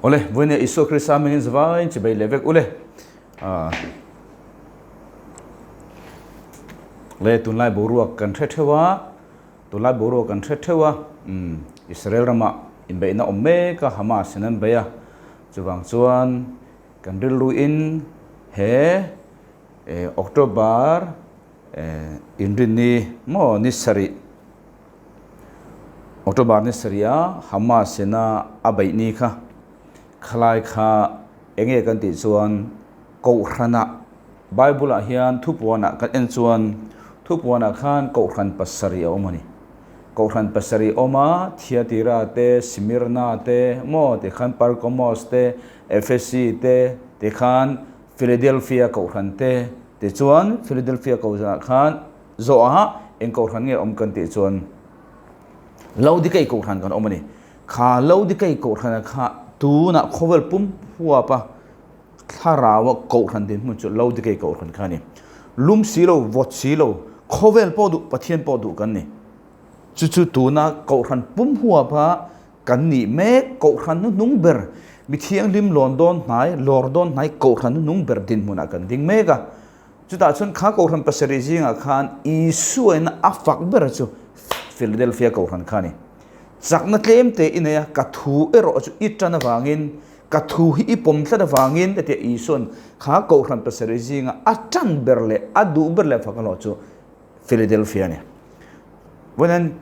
Awle, vawiin Isua Krista hmingin zavaiin chibei leh vek ule. Le tunlai boruak kan hre theuh a, tunlai boruak kan hre theuh a, Israel ramah inbeihna awm mek a, Hamas in an bei a, chuvang chuan kan rilruin he October inrinni maw ni sarih October ni sarih a Hamas ina a beih ni kha khalai kha enge kan tih chuan Kohhranah Bible ah hian thupuanah kan en chuan thupuanah khan Kohhran pasarih a awm a ni. Kohhran pasarih awm a Thiatira te, Smyrna te maw tikhan Pergamos te, Ephesi te tikhan Philadelphia Kohhran te tichuan Philadelphia Kohhranah khan zawhah eng Kohhran nge awm kan tih chuan Laodikei Kohhran kan awm a ni. Kha Laodikei Kohhrana kha tunah khawvel pum huapa Thlaraua Kohhran dinhmun chu Laodikei Kohhran kha a ni. Lum si lo, vawt si lo, khawvel pawh duh, Pathian pawh duh kan ni. Chu chu tuna Kohhran pum huapa Kan nih mek Kohhran hnuhnung ber, mi thianghlim lawn dawn hnai, lawr dawn hnai Kohhran hnuhnung ber dinhmunah kan ding mek a. Chutah chuan kha Kohhran pasarih zingah khan Isuain a fak ber chu Philadelphia Kohhran kha a ni. Chakna tlem te i nei a, ka thu erawh chu i tan avangin, ka thu hi i pawm tlat avangin hetiang Isuain kha Kohhran pasarih zinga a tan ber leh a duh ber leh fak erawh chu Philadelphia a ni. Vawiin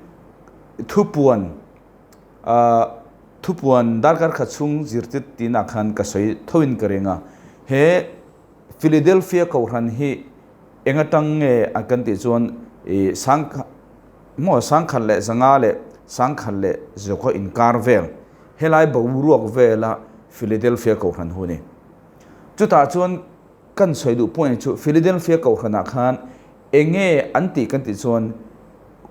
thupuan Thupuan darkar khat chhung zirtir tinah khan ka sawi thoin ka ring a, he Philadelphia Kohhran hi eng atang nge a kan tih chuan ih sangkhat maw sangkhat leh zanga leh sangkhat leh zawka inkar vel helai boruak vela Philadelphia Kohhran hu a ni. Chutah chuan kan sawi duh point chu Philadelphia Kohhranah khan Eng nge an tih kan tih chuan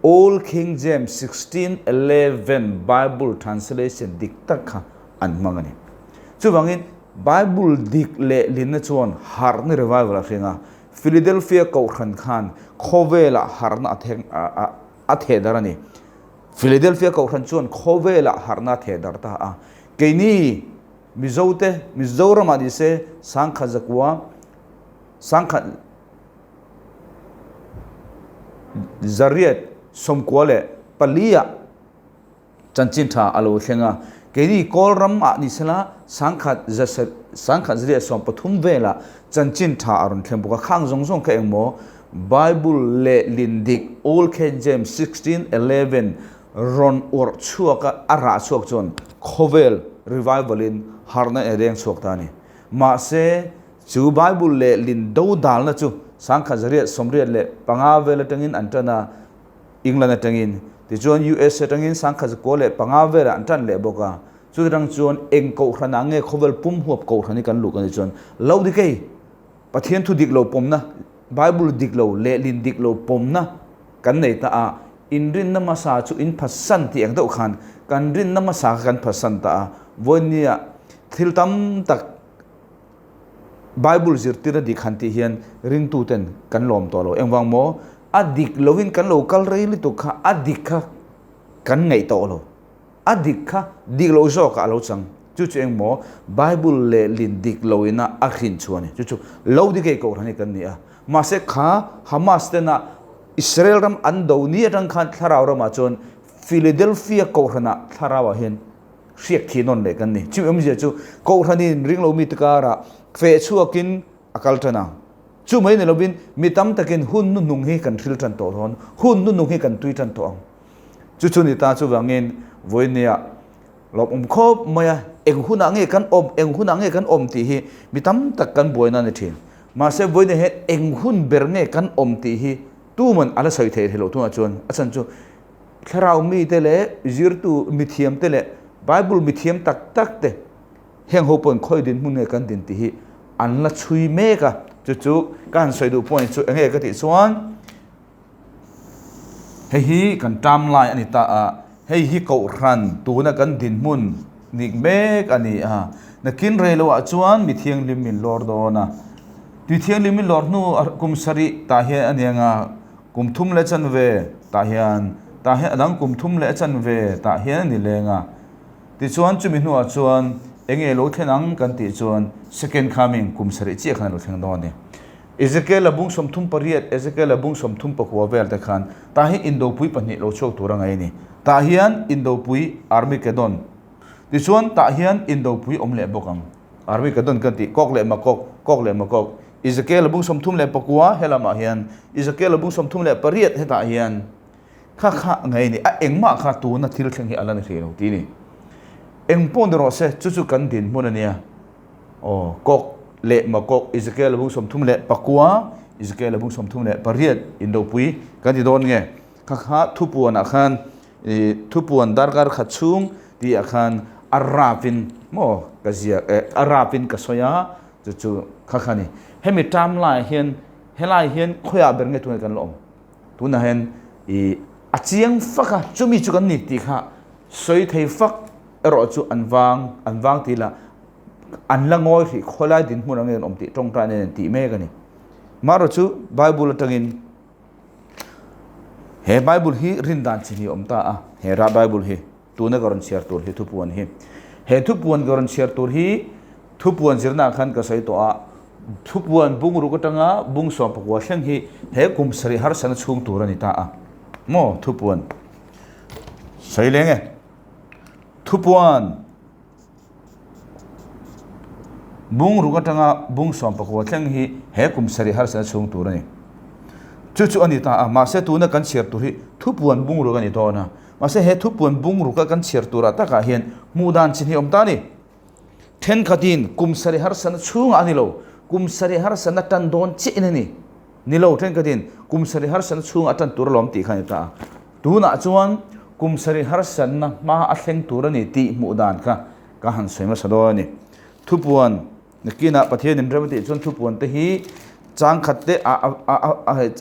Old King James 1611 Bible translation dik tak kha an hmang a ni. Chuvangin Bible dik leh linna chuan harhna revival a hring a, Philadelphia Kohhran khan khawvelah harhna a theh dar a ni. Philadelphia Kohhran chuan khawvelah harhna a theh dar ta a. Keini Mizote, Mizoramah ni se sangkhat zakua, sangkhat, Zariat sawmkua leh paliah chanchin tha a lo thleng a, keini Kawl ram ah ni sela sangkhat sangkhat zariat 13 velah chanchin tha a rawn thleng bawk a, khang zawng zawng kha engmaw Bible lehlin dik Old King James 1611 rawn uarh chhuak a, a rah chhuak chuan khawvel revival in harhna a deng chhuak ta a ni. Mahse. Chu Bible leh lin do dalna chu sangkhat zariat 85 vel atangin an tan a, England atangin. Tichuan US atangin sangkhat 95 velah an tan leh bawk a. Chutah chuan eng kohhranah nge khawvel pum huap kohhran hi kan luh kan nih chuan lo dik ei, Pathian thu dik lo pawmna, Bible dik lo leh lin dik lo pawmna kan nei ta a, inrinna hmasa chu in phatsan tih ang deuh khan kan rinna hmasa kha kan phatsan ta a, vawinia thil tam tak, Bible zirtir a dik han tih hian ringtuten kan lawm tawh lo. Engvang maw? A dik loin kan lo kal rei lutuk kha a dik kha kan ngaih tawh lo. A dik kha dik lo zawkah a lo chang. Chu chu eng maw? Bible lehlin dik loina a hrin chu a ni. Chu chu lo dik ei kohhran hi kan ni a. Mahse kha Hamas tena Israel ram an do ni atang khan thlarau ramah chuan Philadelphia kohhranah thlarauah hian hriak thih nawn leh kan ni. Chumi awmzia chu Kohhranin ringlo mite karah feh chhuakin a kal tan a. Chu mai ni lovin mi tam takin hun hnuhnung hi kan hril tan tawh dawn, hun hnuhnung hi kan tui tan tawh ang. Chu chu ni ta chuvangin vawinia lawmawm khawp mai a, eng hunah nge kan awm, eng hunah nge kan awm tih hi mi tam tak kan buaina a ni thin. Mahse vawinia hian eng hun ber nge kan awm tih hi tuman a la sawi thei lo tunah chuan a chhan chu Thlarau mite leh zirtu mithiamte leh Bible mithiam tak tak te heng ho pawhin khawi dinhmun nge kan din tih hi an la chhui mek a, chu chu ka han sawi duh point chu enge ka tih chuan hei hi kan term lai a ni ta a, hei hi Kohhran tuna kan dinhmun nik mek a ni a, nakin rei loh ah chuan mi thianghlim min lawr dawn a, tui thianghlim min lawr hnu kum sarih tah hian a ni ang a. Kum thum leh chanve tah hian tah hian a dang kum thum leh chanve tah hian a ni leng a. Tichuan chumi hnuah chuan Enge lo thlen ang kan tih chuan second coming kum sarih chiah khan a lo thleng dawn a ni. Ezekiel-a bung 38, Ezekiel-a bung 34 vel te khan tah hi indopui pahnih lo chhuak tur a ngaih a ni. Tah hian indopui Armageddon. Tichuan tah hian indopui awm leh bawk ang. Armageddon kan tih Gog leh Magog, Gog leh Magog. Ezekiel-a bung 39 helamah hian Ezekiel-a bung 38 hetah hian Kha kha ngei ni, a engmah kha tuna thil thleng hi a la ni hrih lo ti ni. Eng pawh ni rawh se, chu chu kan dinhmun a nia. Aw, Gog leh Magog, Ezekiel bung 39, Ezekiel bung 38 indopui kan ti dawn nge? Kha kha thupuanah khan, i thupuan darkar khat chhung tihah khan a rapin maw ka ziak eh a rapin ka sawi a, chu chu kha kha ni. Hemi term laiah hian helai hian khawiah ber nge tunah kan la awm? Tunah hian i a chiang fak a, chumi chu kan ni tih kha sawi thei fak erawh chu an vang, an vang tih lah an la ngawi hrih khawlai dinhmun ang in an awm tih tawngtai nen an tih mek a ni. Marawh chu Bible atangin he Bible hi rin dan chi hnih a awm ta a, he rah Bible hi. Tuna ka rawn chhiar tur hi thupuan hi. He thupuan ka rawn chhiar tur hi thupuan zirnaah khan ka sawi tawh a, thupuan bungruk atanga bung 19 thleng hi he kum sarih harsatna chhung tur a ni ta a. Maw thupuan sawi leng e. Thupuan Bungruk atanga bung 19 thleng hi he kum sarih harsatna chhung tur a ni. Chu chu a ni ta a, mahse tuna kan chhiar tur hi thupuan bungruk a ni dawn a. Mahse he thupuan bungruka kan chhiar turah takah hian hmuh dan chin hi a awm ta a ni. Thenkhatin kum sarih harsatna chhungah a ni lo, kum sarih harsatna tan dawn chiahin a ni. Ni lo, thenkhatin kum sarih harsatna chhungah a tan tur alawm tih kha a ni ta a. Tunah chuan kum sarih harsatna hma a thleng tur a ni tih hmuh dan kha ka han sawi hmasa dawn a ni. Thupuan, nakinah Pathian inrem a tih chuan thupuan te hi chang khat te a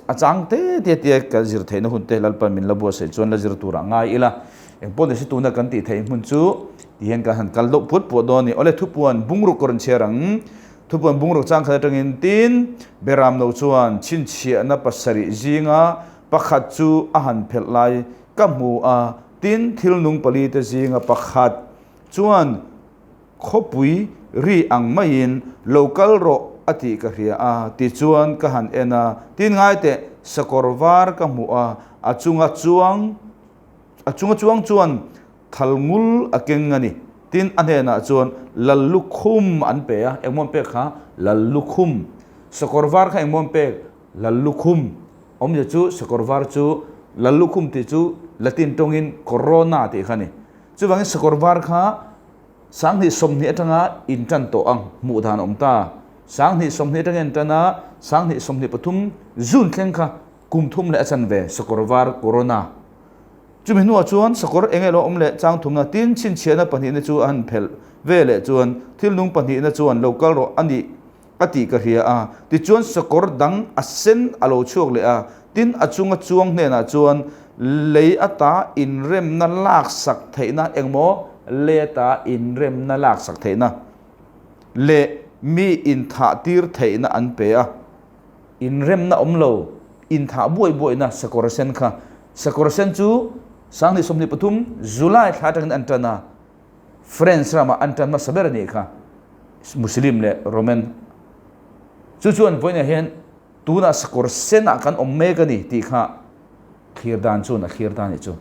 a chang te te tia ka zir theihna hun te Lalpan min la buatsaih chuan la zir turah ngai ila. Engpawh ni se tuna kan tih theih hmun chu ti hian ka han kal deuh puat puat dawn a ni. Awle thupuan bungruk ka rawn chhiar ang. Thupuan bungruk chang khat atangin tin Beram lo chuan chhinchhiahna pasarih zinga pakhat chu a han phelh lai ka hmu a, tin thil nung pali te zinga pakhat chuan khawpui ri ang maiin lo kal rawh a tih ka hria a, tichuan ka han en a, tin ngai teh sakawr var ka hmu a, a chunga chuang a chunga chuang chuan thal ngul a keng a ni. Tin a hnenah chuan lal lukhum an pe a, engmaw an pek kha? Lal lukhum. Sakawr var kha engmaw an pek? Lal lukhum. Awmzia chu sakawr var chu lal lukhum tih chu Latin tawngin corona tih kha a ni. Chuvangin sakawr var kha 2020 atanga intan tawh ang hmuh dan a awm ta. 2020 atanga intan a, 2023 June thleng kha kum thum leh a chanve sakawr var corona. Chumi hnuah chuan sakawr eng elo awm leh chang thumna tin chhinchhiahna pahnihna chu a han phelh ve leh chuan thil nung pahnihna chuan lo kal rawh a nih a tih ka hria a. Tichuan sakawr dang a sen a lo chhuak leh a, tin a chunga chuang hnenah chuan lei ata inremna laksak theihna engmaw lei ata inremna laksak theihna leh mi inthah tir theihna an pe a. Inremna awm lo, inthah buai buaina sakawr sen kha. Sakawr sen chu 2023 July thla atangin an tan a, France ramah an tan hmasa ber a nih kha, Muslim leh Roman. Chu chuan vawiinah hian tunah sakawr senah kan awm mek a ni tih kha thlir dan chuan a thlir ta a nih chu.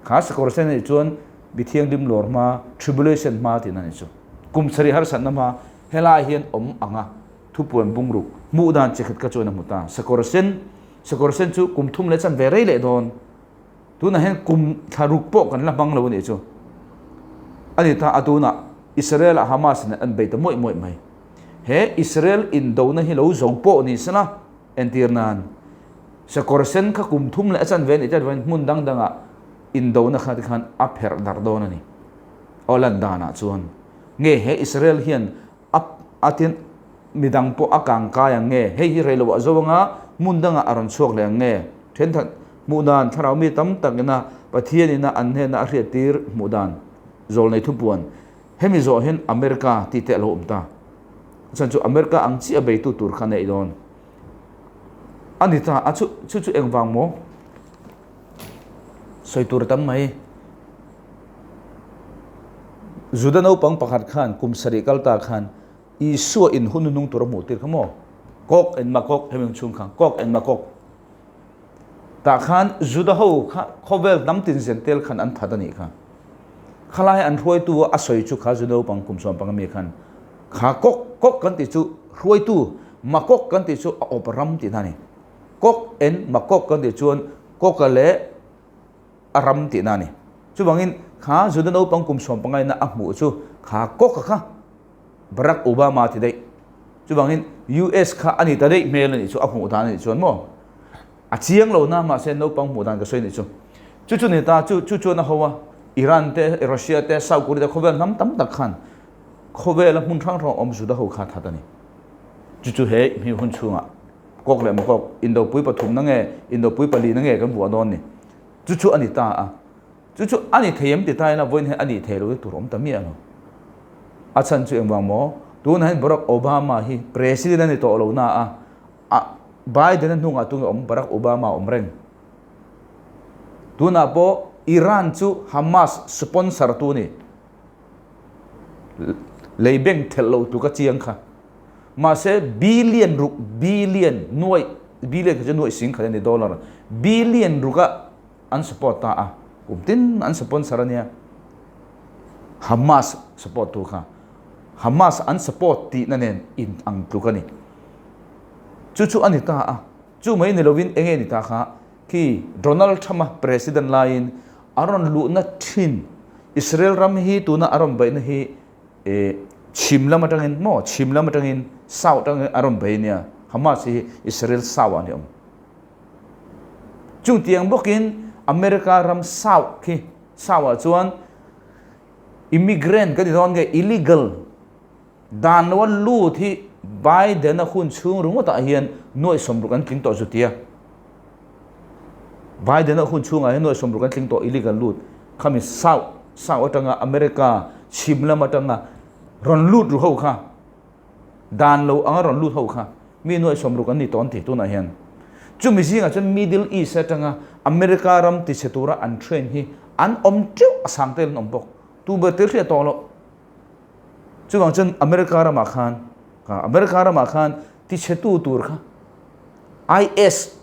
Kha sakawr sen a nih chuan mi thianghlim lawr hma, tribulation hma tihna a nih chu. Kum sarih harsatna hma helai hian awm ang a. Thupuan bungruk hmuh dan chi khat ka chuan a hmu ta. Sakawr sen, sakawr sen chu kum thum leh chan ve rei leh dawn. Tunah hian kum thla ruk pawh kan la hmang lo a nih chu. A ni ta a tunah Israel ah Hamas in an bei ta mawih mawih mai. He Israel indona hi lo zo pawh ni sela entir nan sakawr sen kha kum thum leh a chan ve a nih tlat vangin hmun dang dangah indona kha tikhan a pherh darh dawn a ni. Aw lan danah chuan nge he Israel hian A a tin midang pawh a kang kai ang nge? Hei hi rei loh ah zo anga hmun dangah a rawn chhuak leh ang nge? Thenkhat hmuh dan thlarau mi tam tak ina Pathian ina an hnena a hriat tir hmuh dan zawl nei thupuan hemi zawh hian America tih te a lo awm ta. A chhan chu America ang chiah beitu tur kha neih dawn a ni ta a chu chu chu engvang maw? Sawi tur tam mai. Juda naupang pakhat khan kum sarih kal ta khan Isua in hun hnung tur a hmuh tir kha maw? Gog and Magog hemi chhung khan Gog and Magog tah khan Juda ho kha khawvel hnam tin zen tel khan an that a nih kha. Khalai an hruaitu a sawi chu kha Juda naupang kum sawm panga mi khan kha Gog Gog kan tih chu hruaitu Magog kan tih chu a awp ram tih na a ni. Gog and Magog kan tih chuan Gog-a leh a ram tihna a ni. Chuvangin kha Juda naupang kum sawm pangaina a hmuh chu kha Gog-a kha Barack Obama ti daih. Chuvangin US kha a ni ta daih hmel a nih chu a hmuh dan a nih chuan maw? A chiang lo na mahse naupang hmuh dan ka sawi a nih chu. Chu chu ni ta chu chu chuan a ho a, Iran te, Russia te, South Korea te khawvel hnam tam tak khan khawvela hmun hrang hrang awm Juda ho kha that a ni. Chu chu he hmi hun chhungah Kawk leh Makawk indopui pathumna nge indopui palina nge kan vuah dawn ni. Chu chu a ni ta a. Chu chu a ni thei em ti ta ila vawiin hian a nih thei lo hi tur awm ta miah lo. A chhan chu engvang maw? Tunah hian Barack Obama hi President a ni tawh lo na a, a Biden a hnungah tunge awm Barack Obama a awm reng. Tunah pawh Iran chu Hamas sponsor tu a ni. Lei beng thelh lo tluk a chiang kha. Mahse billion ruk billion nuaih billion kha chu nuaih sing khat a ni dollar billion ruka an support ta a kum tin an sponsor a nia Hamas support tu kha Hamas an support tihna nen in ang tluk a ni chu chu a ni ta a chu mai ni lovin enge ni ta kha khi Donald Trump a president laiin a rawn luhna thin Israel ram hi tuna a rawn beihna hi e chhim lam atangin maw chhim lam atangin south atangin a rawn bei nia Hamas hi Israel south ah ni awm Chung tiang bawkin America ram south khi south ah chuan immigrant ka ti dawn nge illegal dan lo a lut hi Biden a hun chhung ringawt ah hian nuaih sawmruk an tling tawh chutia Biden a hun chhungah hian nuaih sawmruk an tling tawh illegal lut khami south south atanga America chhim lam atanga rawn lut ru ho kha Dan lo anga rawn lut ho kha mi nuaih sawmruk an ni tawh an ti tunah hian. Chumi zingah chuan Middle East atanga America ram tichhe tura an train hi an awm teuh a sang tel an awm bawk. Tu ber tel hriat tawh loh. Chuvang chuan America ramah khan America ramah khan tichhe tu tur kha IS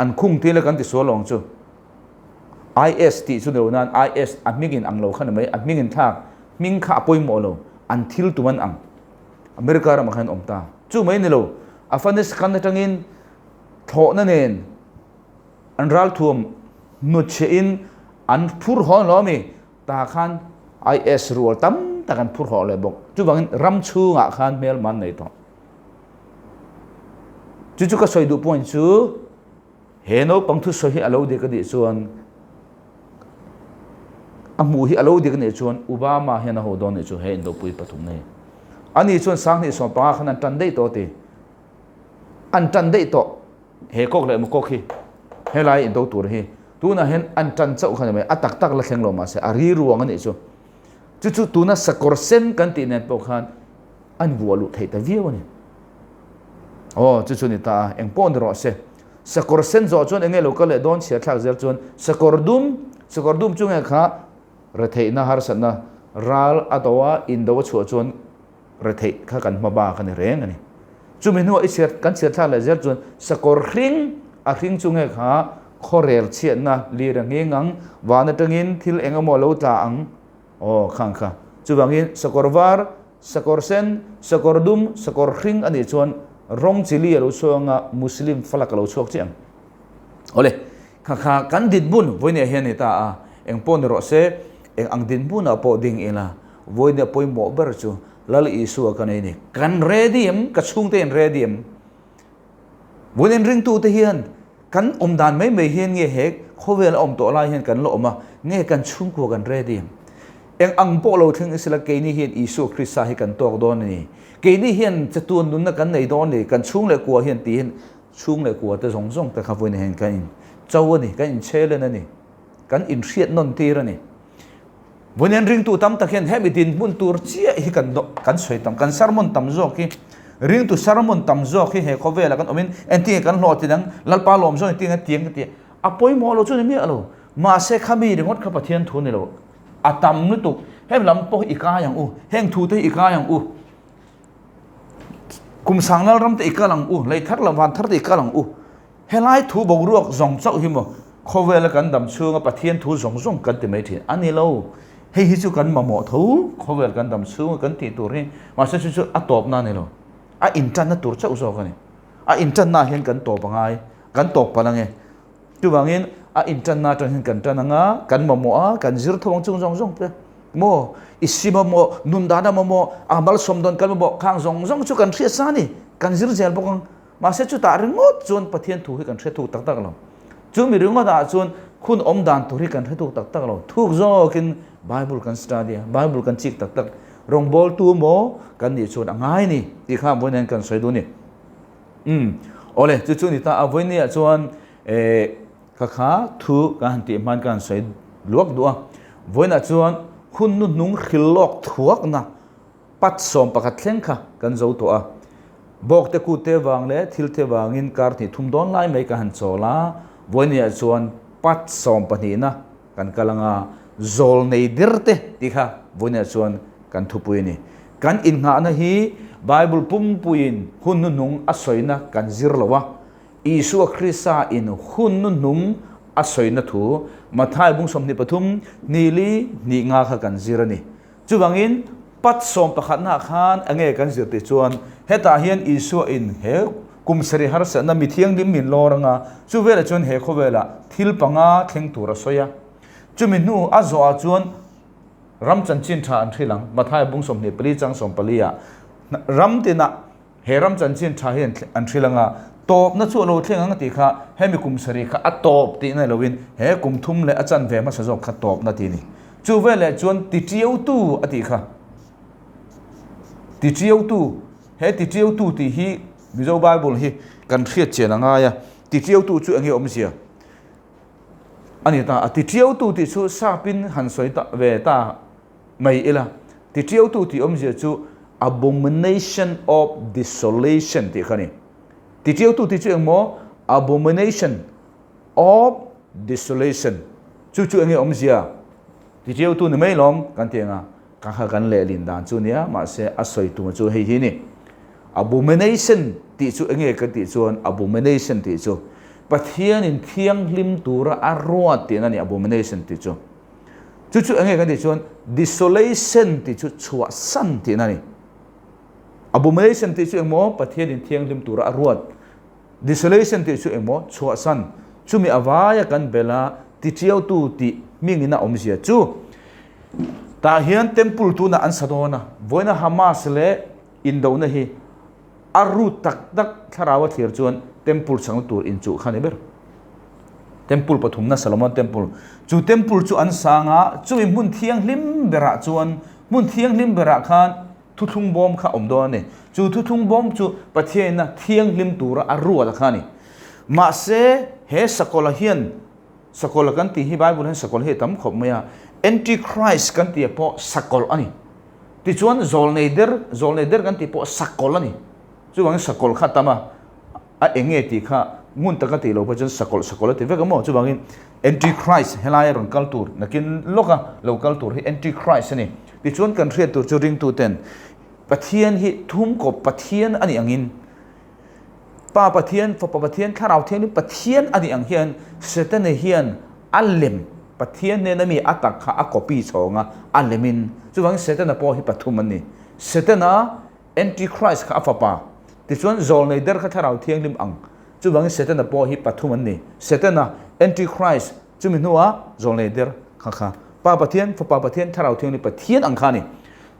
an khung tel a kan ti sual awng chu. IS tih chu ni lo nan IS a hming in ang lo kha ni mai, a hming in thlak, hming kha a pawimawh lo, an thil tum an ang. America ramah khan awm ta. Chu mai ni lo, Afghanistan atangin thlawhna nen an ralthuam hnutchhiah in an phur haw lo ami, tah khan IS rual tam tak an phur haw leh bawk. Chuvangin ram chhungah khan hmelma an nei tawh. Chu chu ka sawi duh point chu, He naupang thusawi hi a lo dik a nih chuan a hmuh hi a lo dik a nih chuan Obama hian a ho dawn nih chu he indopui pathumna hi. Ani chuan 2015 khan an tan daih tawh a ti. An tan daih tawh he kawk leh mukawk hi helai indo tur hi tunah hian an tan chauh kha ni mai a tak tak la thleng lo mahse a ri ruang a nih chu. Chu chu tuna sakawr sen kan tih nen pawh khan an vuah luh theih ta viau a ni. Aw, chu chu ni ta a, eng pawh ni rawh se. Sakawr sen zawh chuan enge lo kal leh dawn chhiar thlak zel chuan sakawr dum, sakawr dum chu nge kha retheihna harsatna ral a do a, indo a chhuah chuan retheih kha kan hma bak a ni reng a ni. Chumi hnuah i chhiar kan chhiar thlak leh zel chuan sakawr hring, a hring chu nge kha khawrel chhiatna lir a nghing ang, van atangin thil eng emaw a lo tla ang, Aw, khang kha. Chuvangin sakawr var, sakawr sen, sakawr dum, sakawr hring a nih chuan rawng chili a lo chhuak anga Muslim falak a lo chhuak chiah ang. Awle, kha kha kan dinhmun vawinia hian ni ta a, eng pawh ni rawh se, eng ang dinhmunah pawh ding ila, vawinia pawimawh ber chu Lal Isua ka nei ni. Kan ready em? Ka chhungte in ready em? Vawiin ringtute hian kan awm dan mai mai hian nge he khawvel a awm tawh lai hian kan la awm a, nge kan chhungkua kan ready em? Eng ang pawh lo thleng isela keini hian Isua Krista hi kan tawk dawn a ni. Keini hian chatuan nunna kan nei dawn a ni, kan chhung leh kua hian tiin chhung leh kua te zawng zawng te kha vawiin hian kan in cho a ni, kan in chhelen a ni, kan inhriat nawn tir a ni. Vawiin ringtu tam tak hian hemi dinhmun tur chiah hi kan kan sawi tam, kan sermon tam zawk hi, ringtu sermon tam zawk hi he khawvelah kan awmin engtinge kan hlawhtlin ang, Lalpa lawm zawng engtinge tiang ka ti a, a pawimawh lo chu ni miah lo. Mahse khami ringawt kha Pathian thu ni lo, a tam lutuk. Hemi lam pawh hi i kai ang u, heng thu te hi i kai ang u, kum sangnal ram te i kal ang u, lei thar leh van thar te i kal ang u. Helai thu boruak zawng chauh hi maw khawvela kan dam chhunga Pathian thu zawng zawng kan ti mai thin a ni lo. Hei hi chu kan mamawh tho khawvel kan dam chhunga kan tih tur hi, mahse chu chu a tawpna a ni lo. A intanna tur chauh zawk a ni. A intannaah hian kan tawp a ngai, kan tawp palh ange. Chuvangin a intanna atang hian kan tan anga, kan mamawh a, kan zir tho ang chung zawng zawng te maw, i si mamawh, nun dan a mamawh, a malsawm dawn kan mamawh khang zawng zawng chu kan hriat sa a ni, kan zir zel bawk ang. Mahse chutah ringawt chuan Pathian thu hi kan hre thuk tak tak lo. Chumi ringawtah chuan hun awm dan tur hi kan hre thuk tak tak lo. Thuk zawkin Bible kan study a, Bible kan chik tak tak. Rawngbawltu maw kan nih chuan a ngai ni tih kha vawiin hian kan sawi duh a ni. Umm awle chu chu ni ta a vawiin chuan eh ka kha thu kan han tih hman kan han sawi luak duh a. Vawiinah chuan hun nu hnung hril lawk thuakna pat 11 thleng kha kan zo tawh a. Bawk te kut te vang leh thil te vangin kar hnih thum dawn lai mai ka han chawl a. Vawiin chuan pat sawmpahnihna kan kal anga zawl nei der te tih kha vawiinah chuan kan thupui a ni. Kan innghahna hi Bible pumpuiin hun hnuhnung a sawina kan zir lo a, Isua Krista in hun hnuhnung a sawina thu Matthai bung 23 hnih li hnih nga kha kan zir a ni. Chuvangin pat sawmpakhatnaah khan enge kan zir tih chuan hetah hian Isua in he kum sarih harsatna mi thianghlim min lawr anga chuvelah chuan he khawvelah thil panga thleng tur a sawi a. Chumi hnu a zawhah chuan ram chanchin tha an hrilh ang. Matthai bung 24 chang 14 ah ram tinah he ram chanchin tha hi an hrilh anga tawpna chu a lo thleng ang tih kha hemi kum sarih kha a tawp tih na loin he kum thum leh a chanve hmasa zawk kha tawpna tih a ni. Chu veleh chuan tiṭiautu a tih kha tiṭiautu he tiṭiautu tih hi Mizo Bible hi kan hriat chian a ngai a, tiṭiautu chu eng nge awmzia a ni ta a, tiṭiautu tih chu sapin han sawi ta ve ta mai ila, tiṭiautu tih awmzia chu abomination of desolation tih kha a ni. Tiṭiautu tih chu engmaw abomination of desolation chu chu enge awmzia tiṭiautu ni mai lawm kan ti anga ka kha kan lehlin dan chu nia mahse a sawi tum chu hei hi ni abomination tih chu enge ka tih chuan abomination tih chu Pathianin thianghlim tura a ruat tihna a ni abomination tih chu chu chu enge kan tih chuan desolation tih chu chhuahsan tihna a ni abomination tih chu engmaw Pathianin thianghlim tura a ruat Desolation tih chu engmaw chhuahsan, chumi a vaia kan bel a tichiautu tih hmingin a awmzia chu. Tah hian temple tunah an sa dawn a, vawiina Hamas leh indona hi a root tak tak thlarau a thlir chuan temple changna tur inchuh kha a ni ber. Temple pathumna Solomon temple. Chu temple chu an sang a, chumi hmun thianghlim berah chuan hmun thianghlim berah khan Thuthlung bawm kha awm dawn a ni. Chu thuthlung bawm chu Pathianina thianghlim tura a ruat a kha a ni. Mahse, he sakawlh hian, sakawlh kan tih hi Bible hian sakawlh hi a tam khawp mai a, Antichrist kan tih pawh sakawlh a ni. Tichuan zawlnei der, zawlnei der kan tih pawh sakawlh a ni. Chuvangin sakawlh kha a tam a, a eng nge tih kha ngun taka tih loh pawh chuan sakawlh sakawlh a ti vek a maw? Chuvangin Antichrist helaia rawn kal tur, nakin lawka lo kal tur hi Antichrist a ni. Tichuan kan hriat tur chu ringtuten Pathian hi thumkawp Pathian a nih angin, Pa Pathian, Fapa Pathian, Thlarau Thianghlim Pathian a nih ang hian Setana hian a lem Pathian hnena mi a tak kha a copy chhawng a, a lemin. Chuvangin Setana pawh hi pathum an ni. Setana Antichrist kha a fapa. Tichuan zawlnei der kha Thlarau Thianghlim ang. Chuvangin Setana pawh hi pathum an ni. Setana, Antichrist, chumi hnuah zawlnei der kha kha Pa Pathian, Fapa Pathian, Thlarau Thianghlim Pathian ang kha a ni.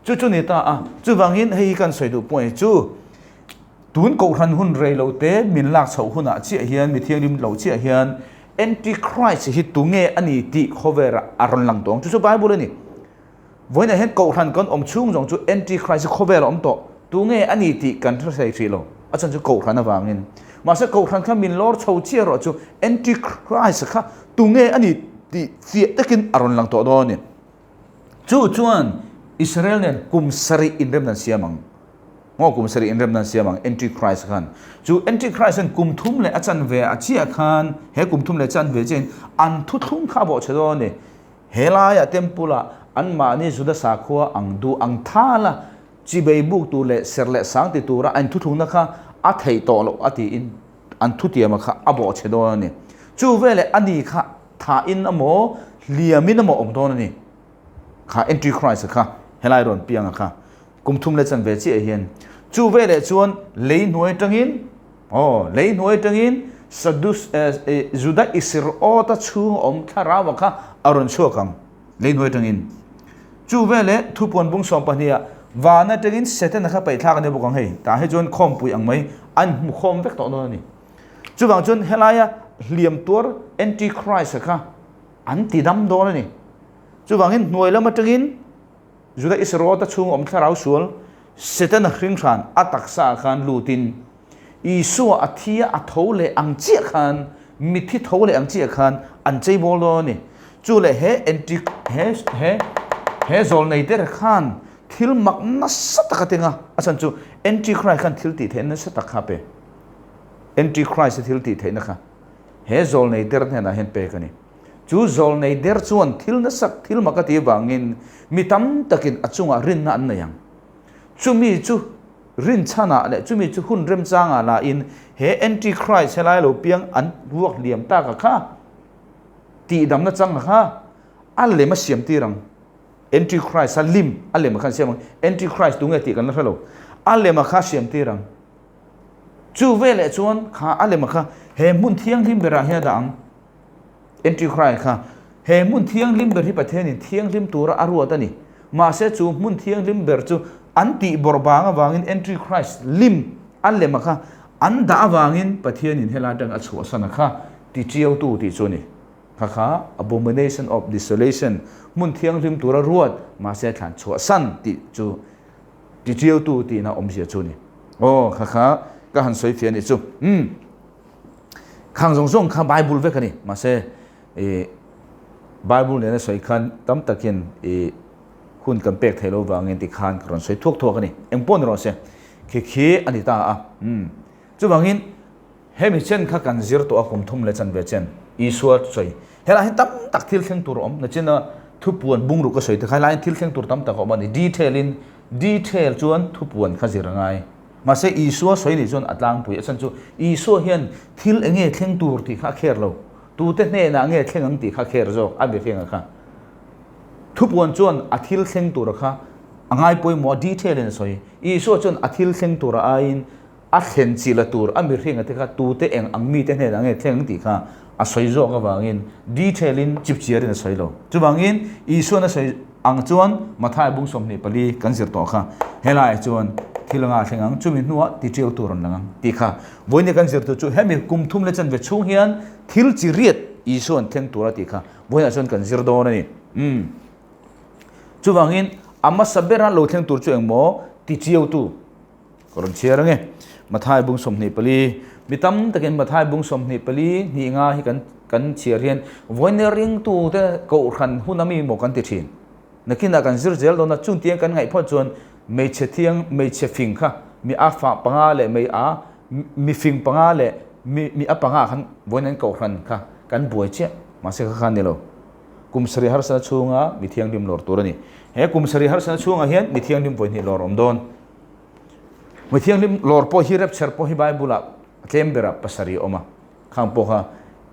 Chu chu ni ta a. Chuvangin hei hi kan sawi duh point chu tun kohhran hun rei lo te min lak chhoh hunah chiah hian mi thianghlim lo chiah hian Antichrist hi tunge a ni tih khawvera a rawn lang tawh ang. Chu chu Bible a ni. Vawiinah hian kohhran kan awm chhung zawng chu Antichrist hi khawvel a awm tawh. Tunge a ni tih kan hre thei hrih lo. A chhan chu kohhran avangin. Mahse kohhran kha min lawr chho chiah erawh chu Antichrist kha tunge a ni tih fiah takin a rawn lang tawh dawn a ni. Chu chuan Israel nen kum sarih inremna an siam ang. Maw kum sarih inremna an siam ang Antichrist khan. Chu Antichrist hian kum thum leh a chanve a chiah khan he kum thum leh chanve chiahin an thuthlung kha a bawhchhe dawn a ni. Helaiah temple-ah anmahni Juda sakhua ang duh ang thala chibei buk tur leh serh leh sang ti tura a inthuthungna kha a theih tawh loh a tiin an thutiama kha a bawhchhe dawn a ni. Chu veleh a ni kha thahin emaw hliamin emaw awm dawn a ni. Kha Antichrist-a kha helai rawn pianga kha kum thum leh chanve chiah hian chu veleh chuan lei hnuai atangin aw lei hnuai atangin Sadus Juda Isriota chhung awm thlarau kha a rawn chhuak ang lei hnuai atangin chu veleh thupuan bung sawm pahniha van atangin Setana kha paihthlak a ni bawk ang hei tah hi chuan khawmpui ang mai an hmu khawm vek tawh dawn a ni chuvang chuan helaia hliam tuar Antichrist-a kha an ti dam dawn a ni chuvangin hnuai lam atangin Juda Isarota chhung awm thlarau sual Setana hring hran a taksa ah khan lutin Isua a thi a a tho leh ang chiah khan mithi tho leh ang chiah khan an cheibawl dawn a ni. Chu leh he anti he he he zawlnei der khan thil mak nasa tak a teng a, a chhan chu Antichrist khan thil tih theihna nasa tak kha a pe. Antichrist a thil tih theihna kha he zawlnei der hnenah hian pek a ni. Chu zawlnei der chuan thil nasak thil mak a tih avangin mi tam takin a chungah rinna an nei ang. Chumi chu rinchhanah leh chumi chu hun remchangah lahin he Antichrist helai lo piang an vuak hliam tak a kha, tihdamna chang a kha, a lem a siam tir ang. Antichrist a lim a lem a kha an siam ang. Antichrist tunge tih kan la hre lo. A lem a kha siam tir ang. Chu veleh chuan kha a lem a kha he hmun thianghlim berah hian a dah ang. Antichrist kha he hmun thianghlim ber hi Pathianin thianghlim tura a ruat a ni. Mahse chu hmun thianghlim ber chu an tih bawrh bang avangin Antichrist lim a lem a kha an dah avangin Pathianin helai atang a chhuahsan a kha ti chiautu tih chu a ni. Kha kha abomination of desolation hmun thianghlim tura ruat mahse thlan chhuahsan tih chu ti chiautu tihna awmzia chu a ni. Aw kha kha ka han sawi fiah a nih chu. Umm. Khang zawng zawng kha Bible vek a ni. Mahse i Bible nena sawi khan tam takin i hun kan pek thei lo vangin ti khan ka rawn sawi thuak thuak a ni. Eng pawh ni rawh se. Khi khi a ni ta a. Umm. Chuvangin hemi chen kha kan zir tawh a kum thum leh chanve chen Isua sawi. Helai hian tam tak thil thleng tur a awm. Nachina thupuan bungruk ka sawi te kha helai hian thil thleng tur tam tak a awm a ni. Detail in detail chuan thupuan kha zir a ngai. Mahse Isua sawi nih chuan a tlangpui a chhan chu Isua hian thil eng nge thleng tur tih kha a kher lo, tute hnenah nge thleng ang tih kha a kher zawk a mihringa kha. Thupuan chuan a thil thleng tura kha a ngai pawimawh a detail in a sawi. Isua chuan a thil thleng tura aiin a thlen chi la tur a mihringa te kha tute eng ang mite hnenah nge thleng ang tih kha a sawi zawk avangin detail in chipchiar in a sawi lo. Chuvangin Isuan a sawi ang chuan Mathai bung 24 kan zir tawh kha helaiah chuan thil anga thleng ang, chumi hnuah ti ṭiau tur an lang ang tih kha vawiin kan zir tur chu hemi kum thum leh chanve chhung hian thil chi riat Isuan thleng tur a tih kha vawiinah chuan kan zir dawn a ni. Umm. Chuvangin a hmasa bera lo thleng tur chu engmaw ti ṭiau tu Ka rawn chhiar ange. Mathai bung 24, Mi tam takin Mathai bung 24 hnih nga hi kan kan chhiar hian vawiin ringtute kohhran hun ami maw kan ti thin. Nakinah kan zir zel dawn a, chungtiang kan ngaih phawt chuan hmeichhe thiang hmeichhe fing kha mi a fa panga leh mei a mi fing panga leh mi mi a panga khan vawiin an kohhran kha kan buai chiah mahse kha kha ni lo. Kum sarih harsana chhunga mi thianghlim lawr tur a ni. He kum sarih harsana chhungah hian mi thianghlim vawihnih lawr awm dawn. Mi thianghlim lawr pawh hi rapture pawh hi Bible ah tlem berah pasarih a awm a, khang pawh kha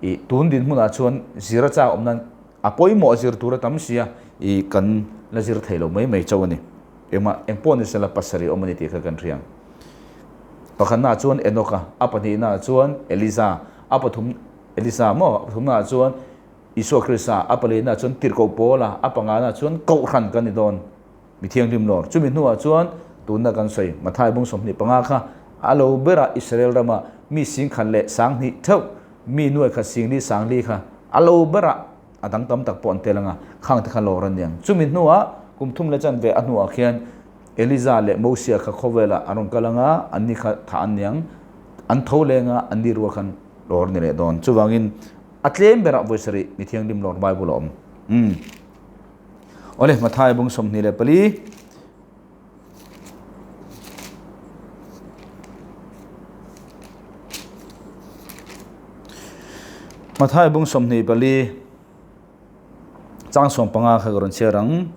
ih tun dinhmunah chuan zir a chak awm nan a pawimawh zir tur a tam si a, ih kan la zir thei lo mai mai chauh a ni. Engmah eng pawh ni sela pasarih a awm a ni tih kha kan hria ang. Pakhatnaah chuan Enoch a, a pahnihnaah chuan Eliza, a pathum Elisa maw a pathumnaah chuan Isua Krista, a palihnaah chuan Tirhkoh Paula, a panganaah chuan Kohhran kan ni dawn. Mi thianghlim lawr. Chumi hnuah chuan tunna kan sawi Mathai bung 25 kha a lo berah Israel rama mi singkhat leh sanghnih theuh mi nuai khat singli sangli kha a lo berah a dang tam tak pawh an tel anga khang te kha lawr an niang. Chumi hnuah kum thum leh chanve a hnuah khian Eliza leh Mosia kha khawvelah an rawn kal anga anni kha thah an niang. An tho leng a anni rual khan lawr ni leh dawn. Chuvangin a tlem berah vawi sarih mi thianghlim lawr Bible a awm. Umm. Awle, Mathai bung 24. Mathai bung 24. Chang 15 kha ka rawn chhiar ang.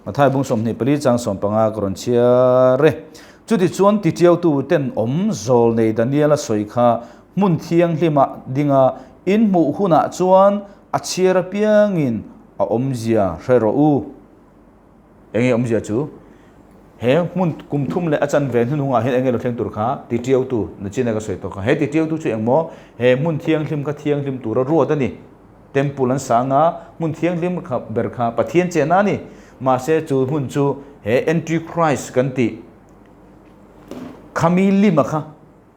Mathai bung 24 chang 15 ka rawn chhiar e. Chutichuan titiautu ten awm zawl nei Daniela sawi kha hmun thianghlima dinga in hmuh hunah chuan a chhiar apiangin a awmzia hre rawh u. Enge awmzia chu? He hmun kum thum leh a chanve hnuhnungah hian enge lo thleng tur kha titiautu nachina ka sawi tawh kha. He titiautu chu engmaw? He hmun thianghlim kha thianghlim tura ruat a ni. Temple an sang a, hmun thianghlim kha ber kha Pathian chenna a ni. Mahse chu hmun chu he Antichrist kan tih khami lima kha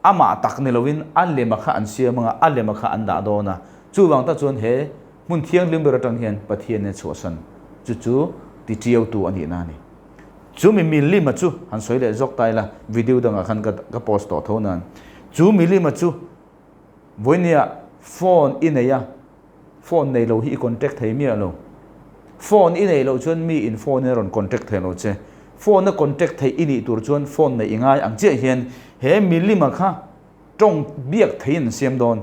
amah tak ni loin a lema kha an siam anga a lema kha an dah dawn a. Chuvang tak chuan he hmun thianghlim ber atang hian Pathian in a chhuahsan chu chu titiautu a nihna a ni. Chu mi milima chu han sawi leh zawk ta ila video dangah khan ka post tawh tho nan. Chu milima chu Vawinia phone i nei a, phone nei lo hi i contact thei miah lo. Phone i neih loh chuan mi in phone in a rawn contact thei lo che. Phone a contact theih i nih tur chuan phone neih i ngai ang chiah hian he milima kha tawng biak theiin an siam dawn.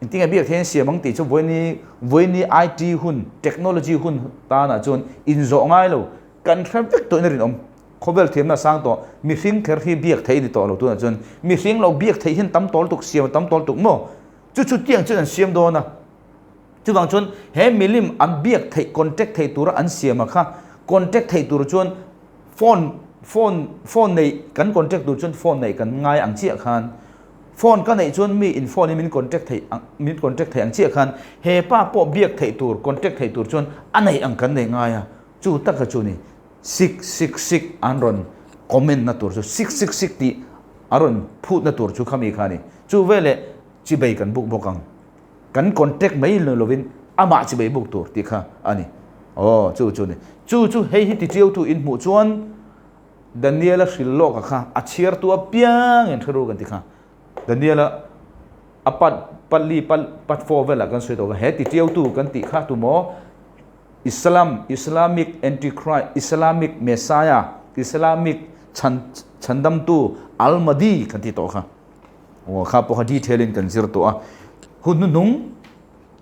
Engtinge biak theiin an siam ang tih chu vawiini vawiini IT hun, technology hun tanah chuan inzawh ngai lo. Kan hre vek tawhin a rinawm. Khawvel thiamna a sang tawh, mihring kher hi biak theih a ni tawh lo tunah chuan mihring lo biak theih hian tam tawl tuk, siam a tam tawl tuk maw? Chu chu tiang chuan an siam dawn a. Chuvang chuan he milim an biak theih, contact theih tura an siam a kha, contact theih tur chuan phone, phone, phone nei kan contact tur chuan phone neih kan ngai ang chiah khan, phone ka neih chuan mi in phone in min contact theih ang, min contact theih ang chiah khan he pa pawh biak theih tur, contact theih tur chuan a neih ang kan nei ngai a, chu taka chu ni. Sik sik sik an rawn comment na tur chu sik sik sik tih a rawn phut na tur chu khami kha a ni. Chu veleh chibei kan buk bawk ang. Kan contact mai lo lovin amah chibei buk tur tih kha a ni. Aw chu chu a ni. Chu chu hei hi tichiautu in hmuh chuan Daniela hrilh lawk a kha a chhiartu apiangin hre ru kan ti kha. Daniela a pat pali pat four velah kan sawi tawh kha he tichiautu kan tih kha tumaw Islam, Islamic Antichrist, Islamic Messiah, Islamic chhan chhandamtu Al-Mahdi kan ti tawh kha. Aw kha pawh kha detail in kan zir tawh a. Hun hnuhnung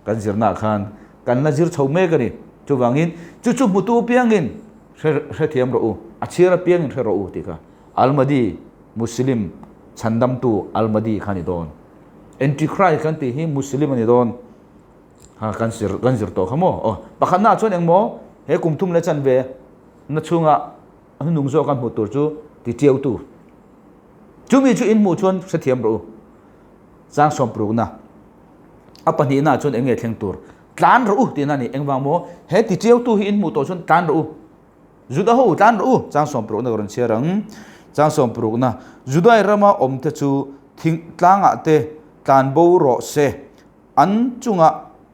kan zirnaah khan kan la zir chho mek a ni. Chuvangin chu chu hmutu apiangin hre hrethiam rawh u, a chhiar apiangin hre rawh u tih kha. Al-Mahdi, Muslim chhandamtu Al-Mahdi kha a ni dawn. Antichrist kan tih hi Muslim a ni dawn. Ha kan zir kan zir tawh kha maw? Aw pakhatnaah chuan eng maw he kum thum leh chanve na chhunga a hnunung zawk a hmuh tur chu titiautu. Chumi chu in hmuh chuan hrethiam rawh u. Chang sawmprukna a pahnihnaah chuan eng nge thleng tur? Tlan rawh u tihna a ni. Engvang maw? He titiautu hi in hmuh tawh chuan tlan rawh u. Juda ho tlan rawh u. Chang sawmprukna ka rawn chhiar ang. Chang sawmprukna Judai rama awmte chu thing tlangah te tlan bo rawh se. An chunga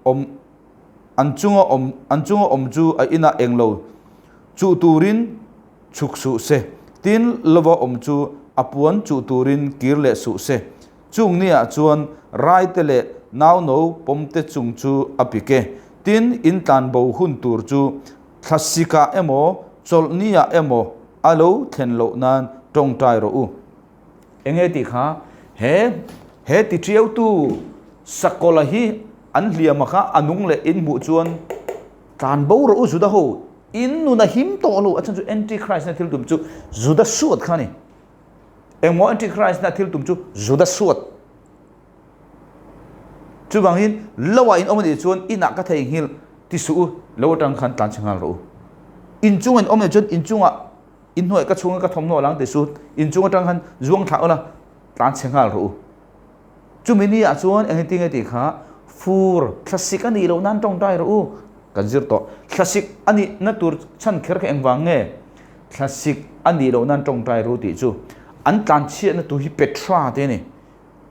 awm an chunga awm an chunga awm chu a inah englo chuh turin chhuk suh se, tin lova awm chu a puan chuh turin kir leh suh se. Chung niah chuan raite leh nauno pawmte chung chu a pik e. Tin, in tlanbo hun tur chu thlasikah emaw chawlhniah emaw a lo thlen loh nan tawngtai rawh u. Enge tih kha he he ti tiautu sakawla hi an hliam a kha a nung leh in hmuh chuan tlan bo rawh u Juda ho in nun a him tawh lo a chhan chu antichrist na thil tum chu Juda suat kha ni engmaw antichrist na thil tum chu Juda suat chuvangin lo ah in awm anih chuan inah ka theihnghilh ti suh u lo atang khan tlan chhe nghal rawh u inchung in awm anih chuan inchungah Inhnuai ka chhunga ka thawmhnaw lang ti su, inchung atang khan zuang thlah ula, tlan chhe nghal rawh u. Chumi ni ah chuan engtin nge tih kha fur thlasik a nih loh nan tawngtai rawh u kan zir tawh. Thlasik a nih na tur chhan kher kha engvang nge thlasik a nih loh nan tawngtai rawh u tih chu an tlan chhiatna tur hi Petra te a ni.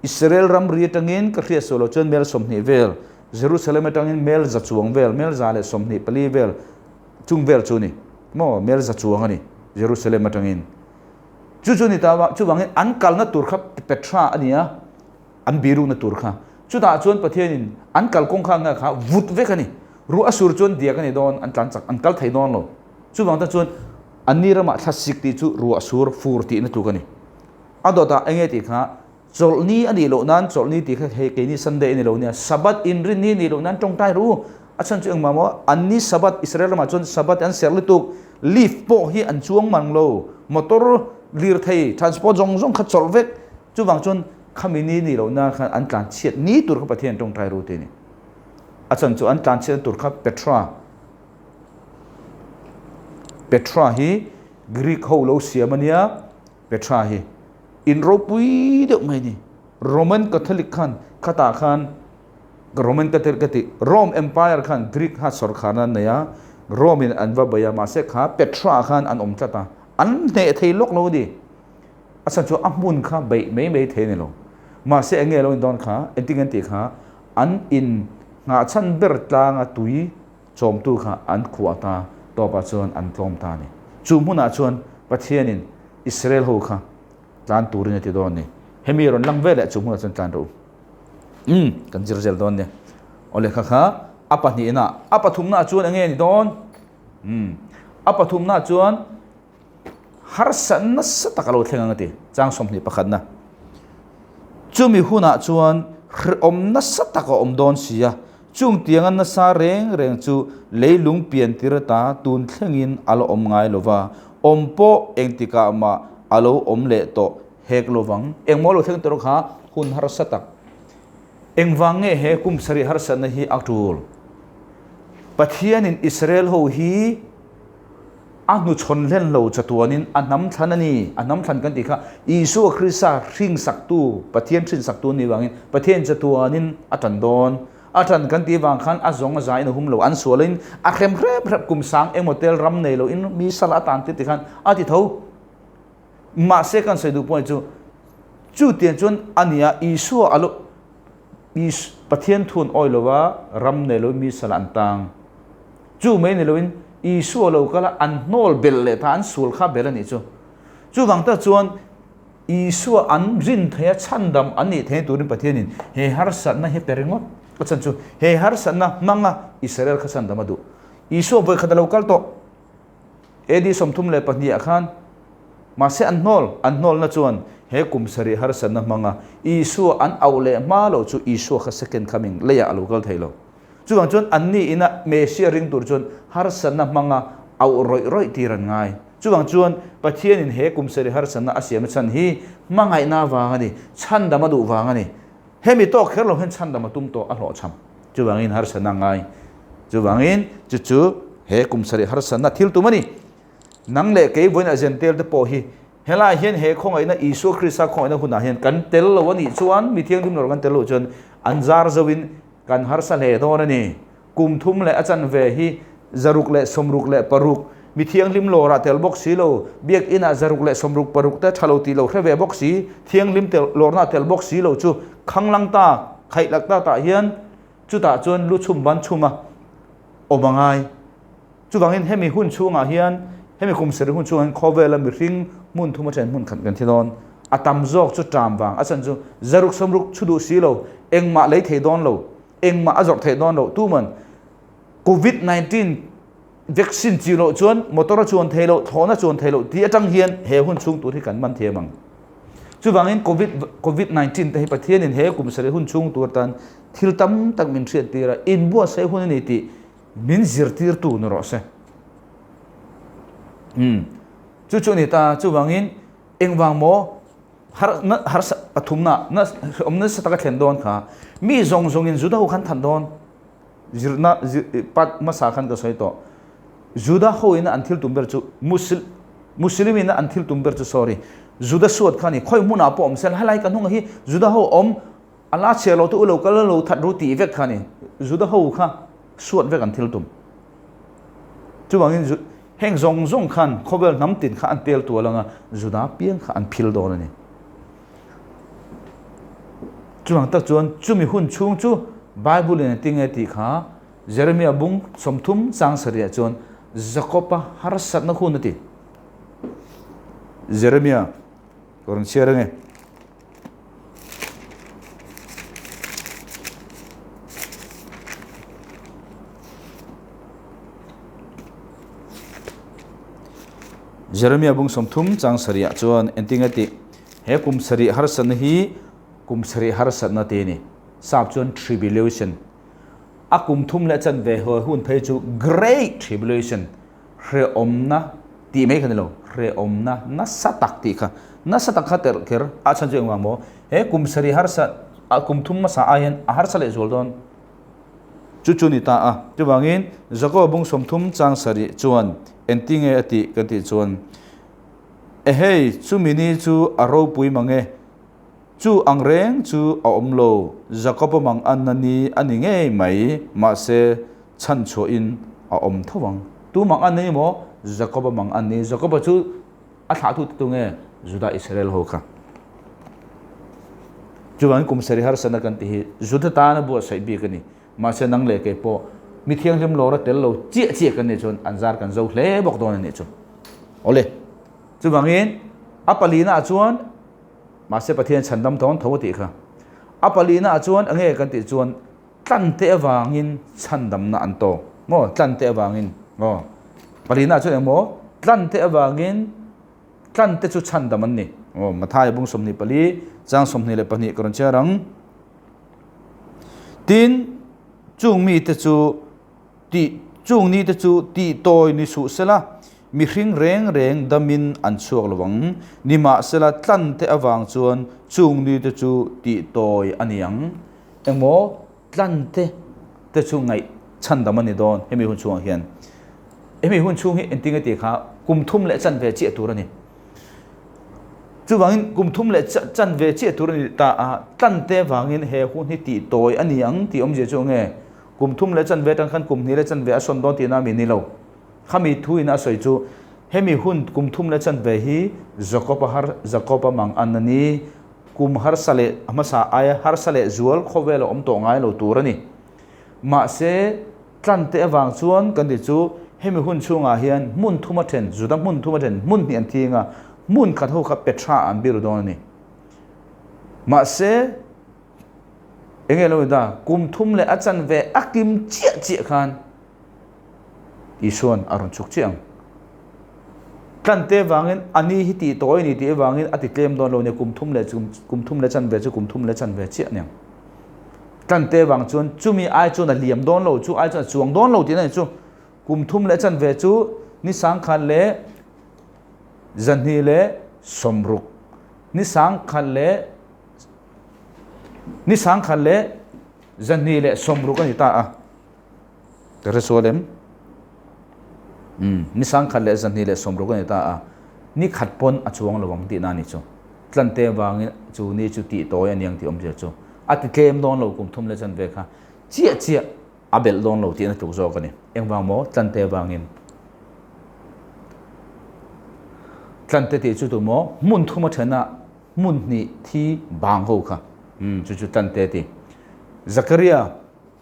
Israel ramri atangin ka hriat suah loh chuan mel 20 vel, Jerusalem atangin mel za chuang vel, mel 124 vel, Chung vel chu ni maw mel za chuang a ni Jerusalem atangin. Chu chu ni ta va, chuvangin an kalna tur kha Petra a ni a, an birukna tur kha. Chutah chuan Pathianin an kal kawng kha nge kha vut vek a ni. Ruah a sur chuan diak a ni dawn, an tlan chak, an kal thei dawn lo. Chuvang ta chuan an ni ramah thlasik tih chu ruah sur fur tihna tluk a ni. A dawtah enge tih kha chawlhni a nih loh nan, chawlhni tih kha hei keini Sunday a ni lo nia, Sabbath inrinni a nih loh nan tawngtai ru. A chhan chu engmah maw an ni Sabbath Israel ramah chuan Sabbath an serh lutuk lift pawh hi an chuang mang lo motor lirthei transport zawng zawng kha chawlh vek chuvang chuan khami ni nih loh na khan an tlan chhiat ni tur kha Pathian tawngtai ru te ni. A chhan chu an tlan chhiatna tur kha Petra Petra hi Greek ho lo siam a nia Petra hi in ropui deuh mai a ni. Roman Catholic khan khatah khan Roman Catholic ka tih Rome Empire khan Greek kha sawrkharna an nei a, Rome in an va bei a, mahse kha Petra khan an awm tlat a, an hneh thei lawk lo a ni. A chhan chu a hmun kha beih mai mai thei a ni lo. Mahse eng nge lo in dawn kha, engtin an tih kha an in nghahchhan ber tlanga tui chawmtu kha an khuah ta, tawpah chuan an tlawm ta a ni. Chu hmunah chuan Pathianin Israel ho kha tlan turin a ti dawn a ni. Hemi rawn lang veleh chu hmunah chuan tlan rawh u. Umm, kan zir zel dawn nia. Aw lehkha kha a pahnihna, a pathumnaah chuan enge ni dawn? Umm, a pathumnaah chuan harsa nasa tak a lo thleng ang a ti, chang 21 pakhatna. Chumi hunah chuan hrehawm nasa tak a awm dawn si a, chung tianga nasa reng reng chu leilung pian tir ata tun thlengin a la awm ngai lo va, awm pawh engtikah mah a lo awm leh tawh hek lo vang. Engmaw lo thleng tur kha hun harsa tak. Engvang nge he kum sarih harsatna hi a tul? Pathianin Israel ho hi a hnuchhawn hlen lo chatuanin a hnam thlan a ni. A hnam thlan kan tih kha Isua Krista hringsaktu, Pathian hrinsaktu a nih vangin Pathian chatuanin a tan dawn. A tan kan tih vang khan a zawng a zain a hum lo. An sualin a hrem hrep hrep kum sang engmaw tel ram nei loin mi sal a tan tir ti khan a ti tho. Mahse kan sawi duh pawh chu chutiang chuan a nia Isua a lo Pathian thun awi lova ram nei loin mi sal an tang. Chu mai ni loin Isua lo kal a an hnawl belh leh ta an sual kha belh a nih chu. Chuvang tak chuan Isua an rin thei a chhandam an nih theih turin Pathianin he harsatna hi pe ringawt a chhan chu he harsatna hmanga Israel kha chhandam a duh. Isua vawikhat a lo kal tawh. AD 32 ah khan mahse an hnawl, an hnawlna chuan he kum sarih harsatna hmanga Isua an auh leh hma loh chu Isua kha second coming leiah a lo kal thei lo. Chuvang chuan anni ina Messiah ring tur chuan harsatna hmanga auh rawih rawih tir an ngai. Chuvang chuan Pathianin he kum sarih harsatna a siamna chhan hi hmangaihna vang a ni, chhandam a duh vang a ni. Hemi tawk kher lo hian chhandam a tum tawh a hlawhchham. Chuvangin harsatna a ngai. Chuvangin chu chu he kum sarih harsatna thil tum a ni. Nang leh kei vawiin a zen tel te pawh hi helai hian he khawngaihna Isua Krista khawngaihna hunah hian kan tel lo a nih chuan mi thianghlim lo kan tel loh chuan an zar zoin kan harsa hle dawn a ni. Kum thum leh a chanve hi 166 mi thianghlim lawrah tel bawk si lo, biakinah 166 te tha lo tih lo hre ve bawk si, thianghlim tel lawrna tel bawk si lo chu khanglang ta, khaihlak ta tah hian chutah chuan lu chhum ban chhum a awm a ngai. Chuvangin hemi hun chhungah hian, hemi kum sarih hun chhungah hian khawvela mihring hmun thum athen hmun khat kan thi dawn. A tam zawk chu ṭam vang, a chhan chu 160 chhu duh si lo, engmah lei thei dawn lo, engmah a zawrh theih dawn loh tuman Covid 19 vaccine chi loh chuan motor a chuan thei loh, thlawhna chuan thei loh tih atang hian he hun chhung tur hi kan man thiam ang. Chuvangin Covid Covid 19 te hi Pathianin he kum sarih hun chhung tur atan thil tam tak min hriat tir a, inbuatsaih hun a ni tih min zirtirtu ni rawh se. Umm chu chu a ni ta, chuvangin engvang maw Har na harsa pathumna na awm nasa taka thlen dawn kha mi zawng zawngin Juda ho khan than dawn zirna pat hmasa khan ka sawi tawh Juda ho ina an thil tum ber chu Muslim Muslim ina an thil tum ber chu sorry Juda suat kha ni khawi hmunah pawh awm sel helai kan hunga hi Juda ho awm ala chhiar lo te u lo kal lo that ru tih vek kha ni Juda ho kha suat vek an thil tum chuvangin Heng zawng zawng khan khawvel hnam tin kha an pel tual anga Juda piang kha an phil dawn a ni. Chuvang tak chuan chumi hun chhung chu Bible in a ti nge tih kha Jeremiah bung 30 chang sarih chuan Jakob-a harsatna hun a ti. Jeremiah ka rawn chhiar ange. Jeremia bung 30 chang sarih chuan enting a ti he kum sarih harsatna hi kum sarih harsatna te ni sap chuan tribulation. A kum thum leh chanve hawi hun phei chu Great Tribulation, hrehawmna tih mai kha ni lo, hrehawmna nasa tak tih kha, nasa tak kha terh kher a chhan chu engvang maw? He kum sarih harsa, kum thum hmasa ai hian a harsa leh zual dawn. Chu chu ni ta a. Chuvangin Jakoba bung 30 chang sarih chuan engtinge a tih kan tih chuan, Ehei, chumi ni chu a ropui mang e. Chu ang reng chu a awm lo, Jakoba mang anna ni a ni ngei mai, mahse chhan chhuahin a awm tho ang. Tu mang anna ni maw? Jakoba mang an ni. Jakoba chu a thlahtu te tu nge? Juda Israel ho kha. Chuvangin kum sarih harsatna kan tih hi Juda tana buatsaih bik a ni. Mahse nang leh kei pawh mi thianghlim lawra tel lo chiah chiah kan nih chuan an zar kan zo hle bawk dawn a nih chu. Awle. Chuvangin a palina ah chuan Mahse Pathian chhandam thawn tho a tih kha. A palina ah chuan enge kan tih chuan tlante avangin chhandamna an tawk maw? Tlante avangin aw. Palina ah chuan engmaw? Tlante avangin tlante chu chhandam an ni. Aw Mathaia bung 24 chang 22 ka rawn chhiar ang. Tin, chung mite chu Tih chung nite chu tih tawi ni suh sela, mihring reng reng damin an chhuak lo ang. Nimahsela tlante avang chuan chung nite chu tih tawi a ni ang. Engmaw tlante te chu ngaih chhandam a ni dawn hemi hun chhungah hian. Hemi hun chhung hi engtinge tih kha kum thum leh chanve chiah tur a ni. Chuvangin kum thum leh chanve chiah tur a ni ta a, tlante avangin he hun hi tih tawi a ni ang tih awmzia chu enge? Kum thum leh chanve atang khan kum hnih leh chanve a sawn dawn tihna mi ni lo. Khami thu in a sawi chu hemi hun kum thum leh chanve hi Jakob-a har Jakob-a mang an a ni. Kum harsa leh hmasa aia harsa leh zual khawvel a awm tawh ngai lo tur a ni. Mahse, tlante avang chuan kan ti chu hemi hun chhungah hian hmun thum a then, Juda hmun thum a then, hmun hnih an thing a, hmun khat ho kha Petra an biru dawn a ni. Mahse, Enge lo ni ta? Kum thum leh a chanve a kim chiah chiah khan Isuan a rawn chhuk chiah ang. Tlante vangin a ni hi tih tawi a ni tih avangin a ti tlem dawn lo nia, kum thum leh kum thum leh chanve chu kum thum leh chanve chiah aniang. Tlante vang chuan chumi ai chuan a liam dawn lo, chu ai chuan a chuang dawn lo tihna ni chu. Kum thum leh chanve chu ni sangkhat leh zahnih leh sawmruk, ni sangkhat leh Ni sangkhat leh zahnih leh sawmruk a ni ta a, ka hre sual em? Umm, ni sangkhat leh zahnih leh sawmruk a ni ta a, ni khat pawn a chuang lo ang tihna a ni chu. Tlante avangin chu ni chu tih tawi a niang tih awmzia chu a ti tlem dawn lo kum thum leh chanve kha chiah chiah a belh dawn lo tihna tluk zawk a ni. Engvang maw? Tlante avangin. Tlante tih chu tu maw? Hmun thum a then a. Hmun hnih thi bang ho kha chu chu tlante ti. Zakaria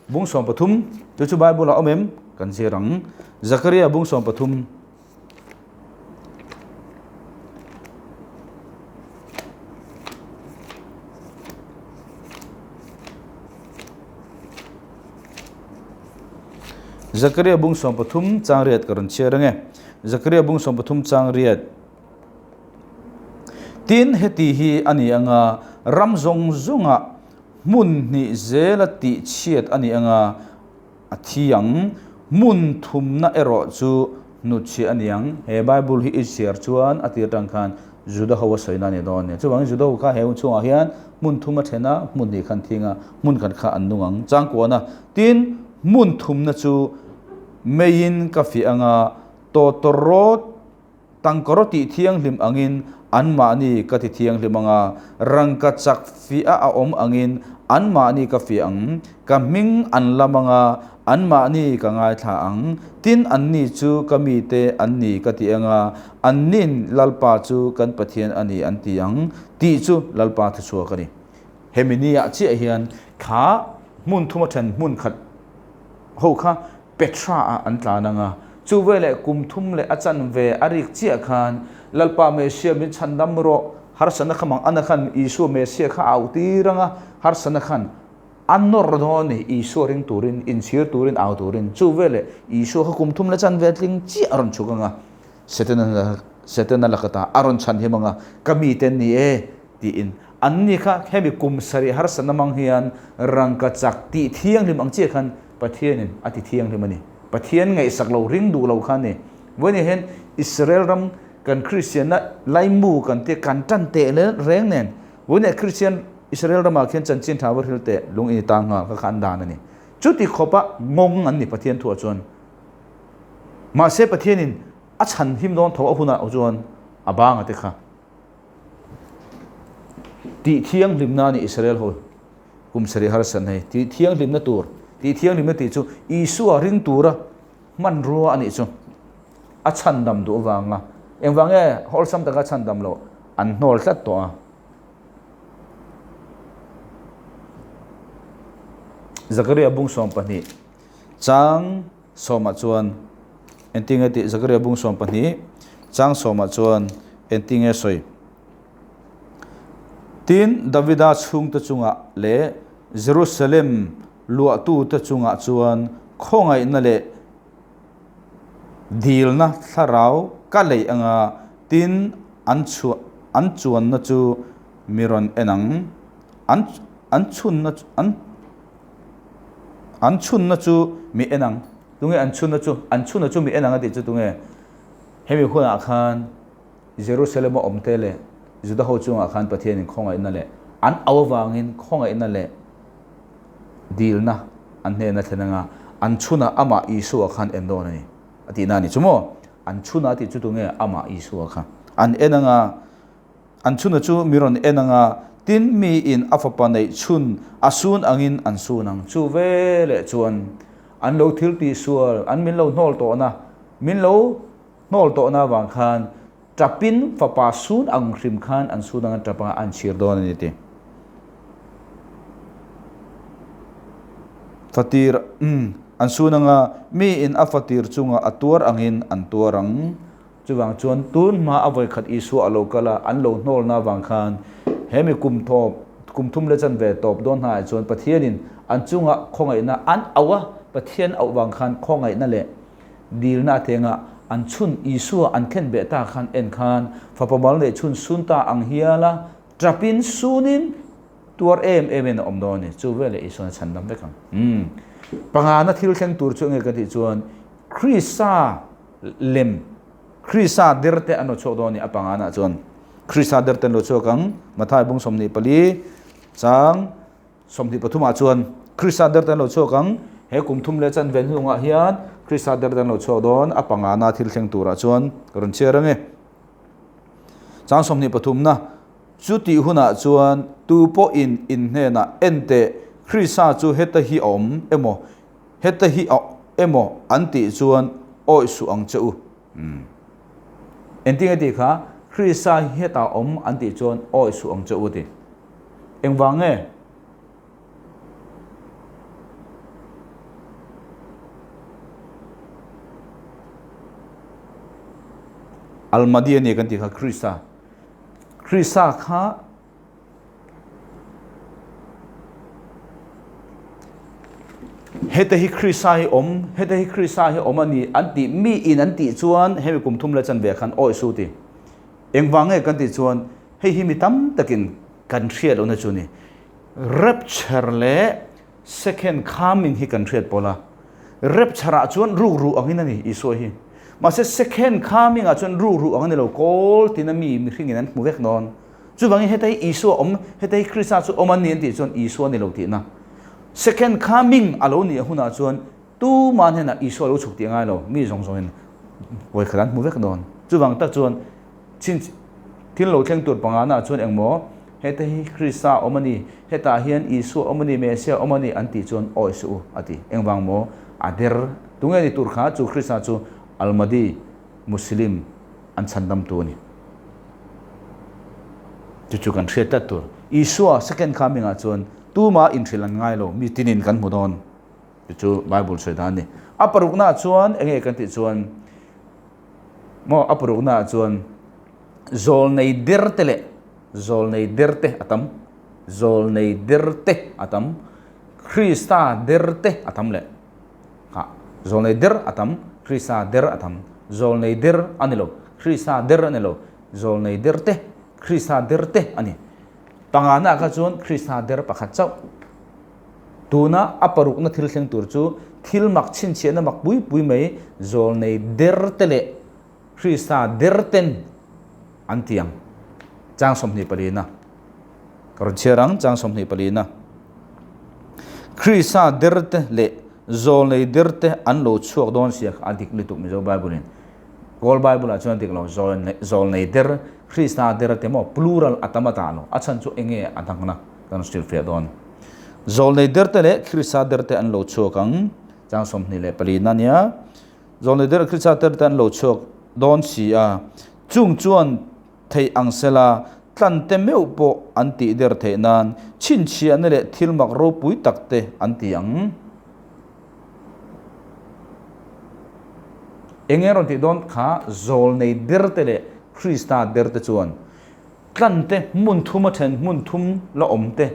bung 13 chu chu Bible ah awm em? Kan zir ang. Zakaria bung 13 Zakaria bung 13 chang riat ka rawn chhiar ange. Zakaria bung 13 chang riat. Tin, heti hi a ni ang a, ram zawng zawngah hmun hnih zela tih chhiat a ni ang a, a thi ang. Hmun thumna erawh chu hnutchhiah a ni ang. He Bible hi i chhiar chuan a tir atang khan Juda ho a sawina a ni dawn a ni. Chuvangin Juda ho kha he hun chhungah hian hmun thum a then a, hmun hnih khan thing a, hmun khat kha an nung ang. Changkuana, Tin, hmun thumna chu meiin ka fiah ang a, tawtawrawt, Tangkaraw tih thianghlim angin anmahni ka ti thianghlim ang a, rangka chak fiah a awm angin anmahni ka fiah ang. Ka hming an lam ang a, anmahni ka ngaithla ang. Tin, anni chu ka mite an ni ka ti ang a, anni'n Lalpa chu kan Pathian a ni an ti ang, tih chu Lalpa thuchhuak a ni. Hemi niah chiah hian kha hmun thuma then hmun khat ho kha Petra ah an tlan ang a, chu veleh kum thum leh a chanve a rik chiah khan, Lalpa Messiah min chhandam rawh, harsatna kha mang ana khan Isua Messiah kha a au tir ang a, harsatna khan a nawr dawn a ni, Isua ring turin, inchhir turin, au turin, chu veleh Isua kha kum thum leh chanve a tling chiah a rawn chhuk ang a, Setana Setana lakata a rawn chhan him ang a, ka mite an ni e, tiin. Anni kha hemi kum sarih harsatna mang hian rangkachak tih thianghlim ang chiah khan. Pathianin a ti thianghlim a ni. Pathian ngaihsak lo, ring duh lo kha a ni. Vawiinah hian Israel ram kan Kristianna laimu kan tia kan tan teh reng nen vawiinah Kristian Israel ramah khian chanchin tha va hril teh lung ini ta nghal kha kha an dan a ni. Chuti khawpa ngawng an ni Pathian thuah chuan. Mahse Pathianin a chhan him dawn tho a hunah chuan a banga te kha tih thianghlimna a ni Israel ho kum sarih harsan hei tih thianghlimna tur tih thianghlimna tih chu Isua ring tura hmanrua a nih chu a chhandam duh avanga engvang nge awlsam taka chhandam loh an hnawl tlat tawh a. Zakaria bung 12 chang sawmah chuan engtinge tih Zakaria bung 12 chang sawmah chuan engtinge sawi. Tin, Davida chhungte chungah leh Jerusalem luahtute chungah chuan khawngaihna leh dilna thlarau ka lei anga tin an chhuah an chuanna chu mi rawn en ang. An an chhunna an an chhunna chu mi en ang. Tunge an chhunna chu an chhunna chu mi en ang a tih chu tunge? Hemi hunah khan Jerusalem-a awmte leh Juda ho chungah khan Pathianin khawngaihna leh an au avangin khawngaihna leh dilna an hnena thlen anga an chhunah amah Isua khan en dawn a ni a tihna a ni chu maw? An chhunah tih chu tunge amah Isua kha an en anga an chhunah chu mi rawn en anga tin miin a fapa neih chhun a sun angin an sun ang chu veleh chuan an lo thil tihsual an min lo hnawl tawhna min lo Hnawl tawhna avang khan tapin fapa sun ang hrim khan an sun anga tap anga an chhir dawn a ni ti. Fatir an sun anga mi in a fatir chunga a tuar angin an tuar ang. Chuvang chuan tun hma a vawikhat Isua a lo kal a, an lo hnawlna avang khan he mi kum thawp kum thum le chanve tawp dawn hnaah chuan Pathianin an chunga khawngaihna an auh a, Pathian auh vang khan khawngaihna leh Dilna atenga an chhun Isua an khen beh ta khan en khan fapa mal neih chhun sun ta ang hial a, tapin sunin tuar em em in a awm dawn a ni. Chu veleh Isuan a chhan dam vek ang. Umm. Pangana thil thleng tur chu enge ka tih chuan Krista lem, Krista der te an raw chhuak dawn a ni a pangana chuan. Krista der te an raw chhuak ang, Mathai bung 24 chang 23 ah chuan Krista der te an lo chhuak ang. He kum thum leh chanve hnungah hian Krista der te an lo chhuak dawn. A pangana thil thleng turah chuan ka rawn chhiar ang e. Chang 23 na, Chutih hunah chuan tu pawhin in hnenah en teh, Krista chu heta hi a awm emaw, heta hi a emaw an tih chuan awih suh ang che u. Engtinge tih kha Krista hi hetah awm an tih chuan awih suh ang che u ti. Engvang nge? Al-Mahdi a ni kan tih kha Krista. Krista kha Heta hi Krista hi awm, heta hi Krista hi awm a ni an tih mi in an tih chuan hemi kum thum leh chanve khan awih su ti. Engvang nge kan tih chuan hei hi mi tam takin kan hriat lohna chu ni. Rapture leh second coming hi kan hriat pawlh a. Rapture ah chuan rukru angin a ni Isua hi. Mahse second coming ah chuan rukru ang a ni lo, kawl tina mi mihringin an hmu vek dawn. Chuvangin heta hi Isua awm, heta hi Krista chu awm an ni an tih chuan Isua a ni lo tihna. Second coming a lo nih hunah chuan tuma hnenah Isua a lo chhuk tih a ngai lo, mi zawng zawngin vawikhat an hmu vek dawn. Chuvang tak chuan chin thil lo thleng tur pangana chuan engmaw heta hi Krista awm a ni, hetah hian Isua awm a ni, Messiah awm a ni an tih chuan awi suh u a ti. Engvang maw? A der. Tunge ni tur kha chu Krista chu Al-Mahdi, Muslim, an chhandamtu a ni. Chu chu kan hriat tlat tur. Isua second coming ah chuan tuma inhrilh an ngai lo, mi tinin kan hmu dawn. Chu chu Bible sawi dan a ni. A parukna ah chuan enge kan tih chuan maw a parukna ah chuan zawlnei der te leh zawlnei der te a tam, zawlnei der te a tam, Krista der te a tam leh. Hah, zawlnei der a tam, Krista der a tam. Zawlnei der a ni lo, Krista der a ni lo, zawlnei der te, Krista der te a ni. Pangana kha chuan Krista der pakhat chauh. Tuna a parukna thil thleng tur chu thil mak chhinchhiahna mak pui pui mai zawlnei der te leh Krista der ten an ti ang. Chang 24na ka rawn chhiar ang, chang 24na. Krista der te leh zawlnei der te an lo chhuak dawn sia kha a dik lutuk Mizo Bible in. Kawl Bible ah chuan dik lo, zawlnei der, Krista der te maw plural a tam a tah lo, a chhan chu enge a dangna kan hrilhfiah dawn. Zawlnei der te leh Krista der te an lo chhuak ang, chang 24 na nia. Zawlnei der Krista der te an lo chhuak dawn si a, chung chuan theih ang sela tlan te meuh pawh an tih der theih nan chhinchhiahna leh thil mak ropui tak te an ti ang. Enge rawn tih dawn kha zawlnei der te leh Krista der te chuan tlan te hmun thum a then hmun thum la awm te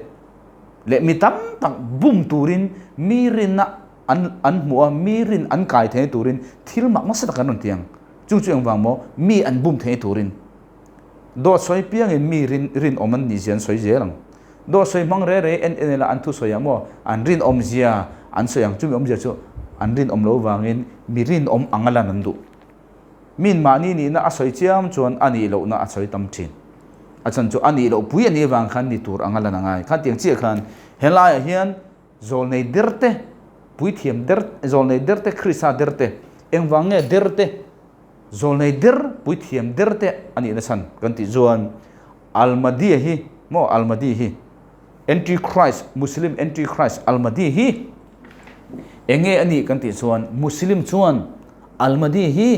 leh mi tam tak bum turin mi rinna an an hmuh a, mi rin an kai thei turin thil mak nasa tak an rawn ti ang. Chu chu engvang maw? Mi an bum thei turin. Dawt sawi piangin mi rin rinawm an nih zia an sawi zel ang. Dawt sawi hmang re re en en ila an thusawi ah maw an rinawm zia an sawi ang. Chumi awmzia chu an rinawm lo vangin mi rinawm ang a lan an duh. Min mahni nihna a sawi chiam chuan a nih lohna a sawi tam thin. A chhan chu a nih loh pui a nih avang khan ni tur ang a lan a ngai. Khatiang chiah khan helaiah hian Zawlnei derte, puithiam der, zawlnei derte, Krista derte, engvang nge derte, zawlnei der, puithiam derte a nihna chhan kan tih chuan Al-Mahdi hi maw Al-Mahdi hi Antichrist, Muslim Antichrist Al-Mahdi hi enge a nih kan tih chuan Muslim chuan Al-Mahdi hi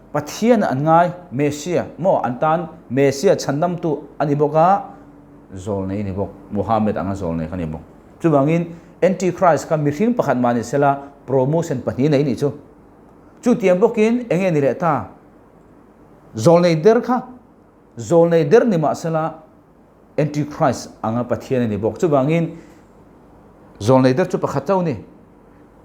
Pathian an ngai Messiah maw an tan Messiah chhandamtu a ni bawk a, zawlnei a ni bawk, Muhammad anga zawlnei kha a ni bawk. Chuvangin Antichrist kha mihring pakhat mah ni sela promotion pahnih nei nih chu. Chutiang bawkin eng nge ni leh ta? Zawlnei der kha zawlnei der ni mah sela Antichrist anga Pathian a ni bawk. Chuvangin zawlnei der chu pakhat chauh a ni.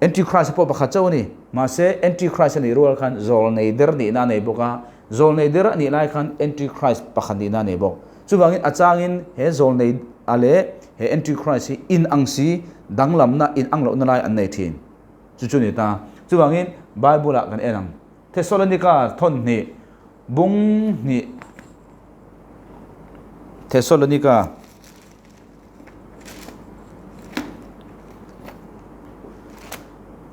Antichrist pawh pakhat chauh a ni. Mahse Antichrist a nih rual khan zawlnei der nihna a nei bawk a, zawlnei der a nih lai khan Antichrist pakhat nihna a nei bawk. Chuvangin a changin he zawlnei a leh he Antichrist hi in ang si danglamna in ang lohna lai an nei thin. Chu chu a ni ta. Chuvangin Bible ah kan en ang. Thessalonika thawn hnih bung hnih Thessalonika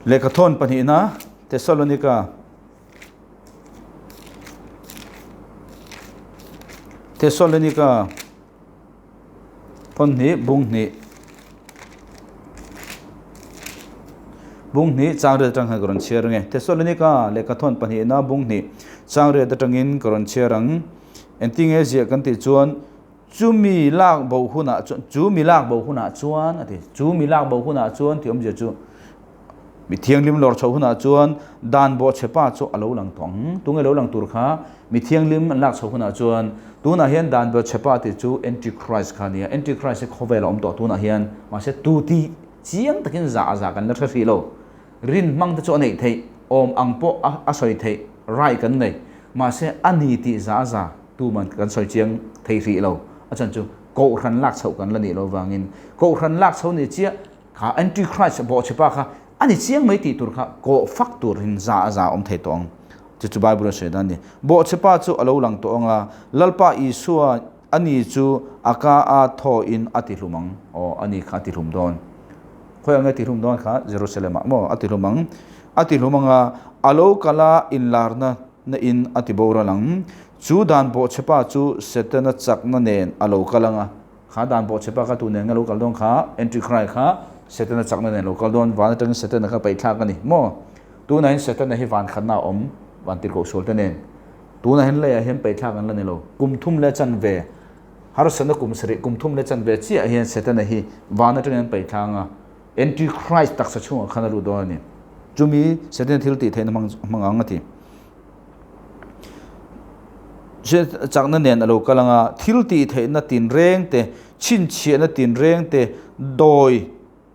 Lehkha thawn pahnihna Thessalonika Thessalonika thawn hnih bung hnih bung hnih chang riat atang khan ka rawn chhiar ang e Thessalonika lehkha thawn pahnihna bung hnih chang riat atangin ka rawn chhiar ang engtinge ziah kan tih chuan Chu mi lak bo hunah chuan, chu mi lak bo hunah chuan a ti. Chu mi lak bo hunah chuan tih awmzia chu mi thianghlim lawr chhoh hunah chuan dan bawhchhe pa chu a lo lang tawh ang. Tunge lo lang tur kha mi thianghlim an lak chhoh hunah chuan tunah hian dan bawhchhe pa tih chu Antichrist kha a ni a. Antichrist hi khawvel a awm tawh tunah hian mahse tu tih chiang takin zah a zah kan la hre hrih lo. Rin hmang te chu a neih theih, awm ang pawh a sawi theih, rai kan nei. Mahse a ni tih zah a za tuman kan sawi chiang thei hrih lo. A chhan chu Kohhran lak chhoh kan la nih loh vangin Kohhran lak chho nih chiah kha Antichrist bawhchhe pa kha a ni chiang mai tih tur kha kawh fak turin za a za awm thei tawh ang. Chu chu Bible a sawi dan a ni. Bawhchhe pa chu a lo lang tawh ang a, Lalpa Isua a ni chu a ka a thawhin a tihlum ang. Aw, a ni kha a tihlum dawn. Khawi ang nge tihlum dawn kha? Jerusalem ah maw a tihlum ang. A tihlum ang a, a lo kal a inlarna na in a ti boral ang. Chu dan bawhchhe pa chu Setana chakna nen a lo kal ang a. Kha dan bawhchhe pa kha tu nen nge lo kal dawn kha? Antichrist kha Setana chakna nen lo kal dawn. Van atangin Setana kha paihthlak a ni maw? Tunah hian Setana hi van khatna a awm, van tirhkoh sual te nen. Tunah hian leiah hian paihthlak an la ni lo. Kum thum leh chanve, harsatna kum sarih kum thum leh chanve chiah hian Setana hi van atangin an paihthlak ang a, Antichrist taksa chhungah khan a lut dawn a ni. Chumi Setana thil tih theihna hmang ang a ti. Chakna nen a lo kal ang a, thil tih theihna tinreng te, chhinchhiahna tinreng te, dawi,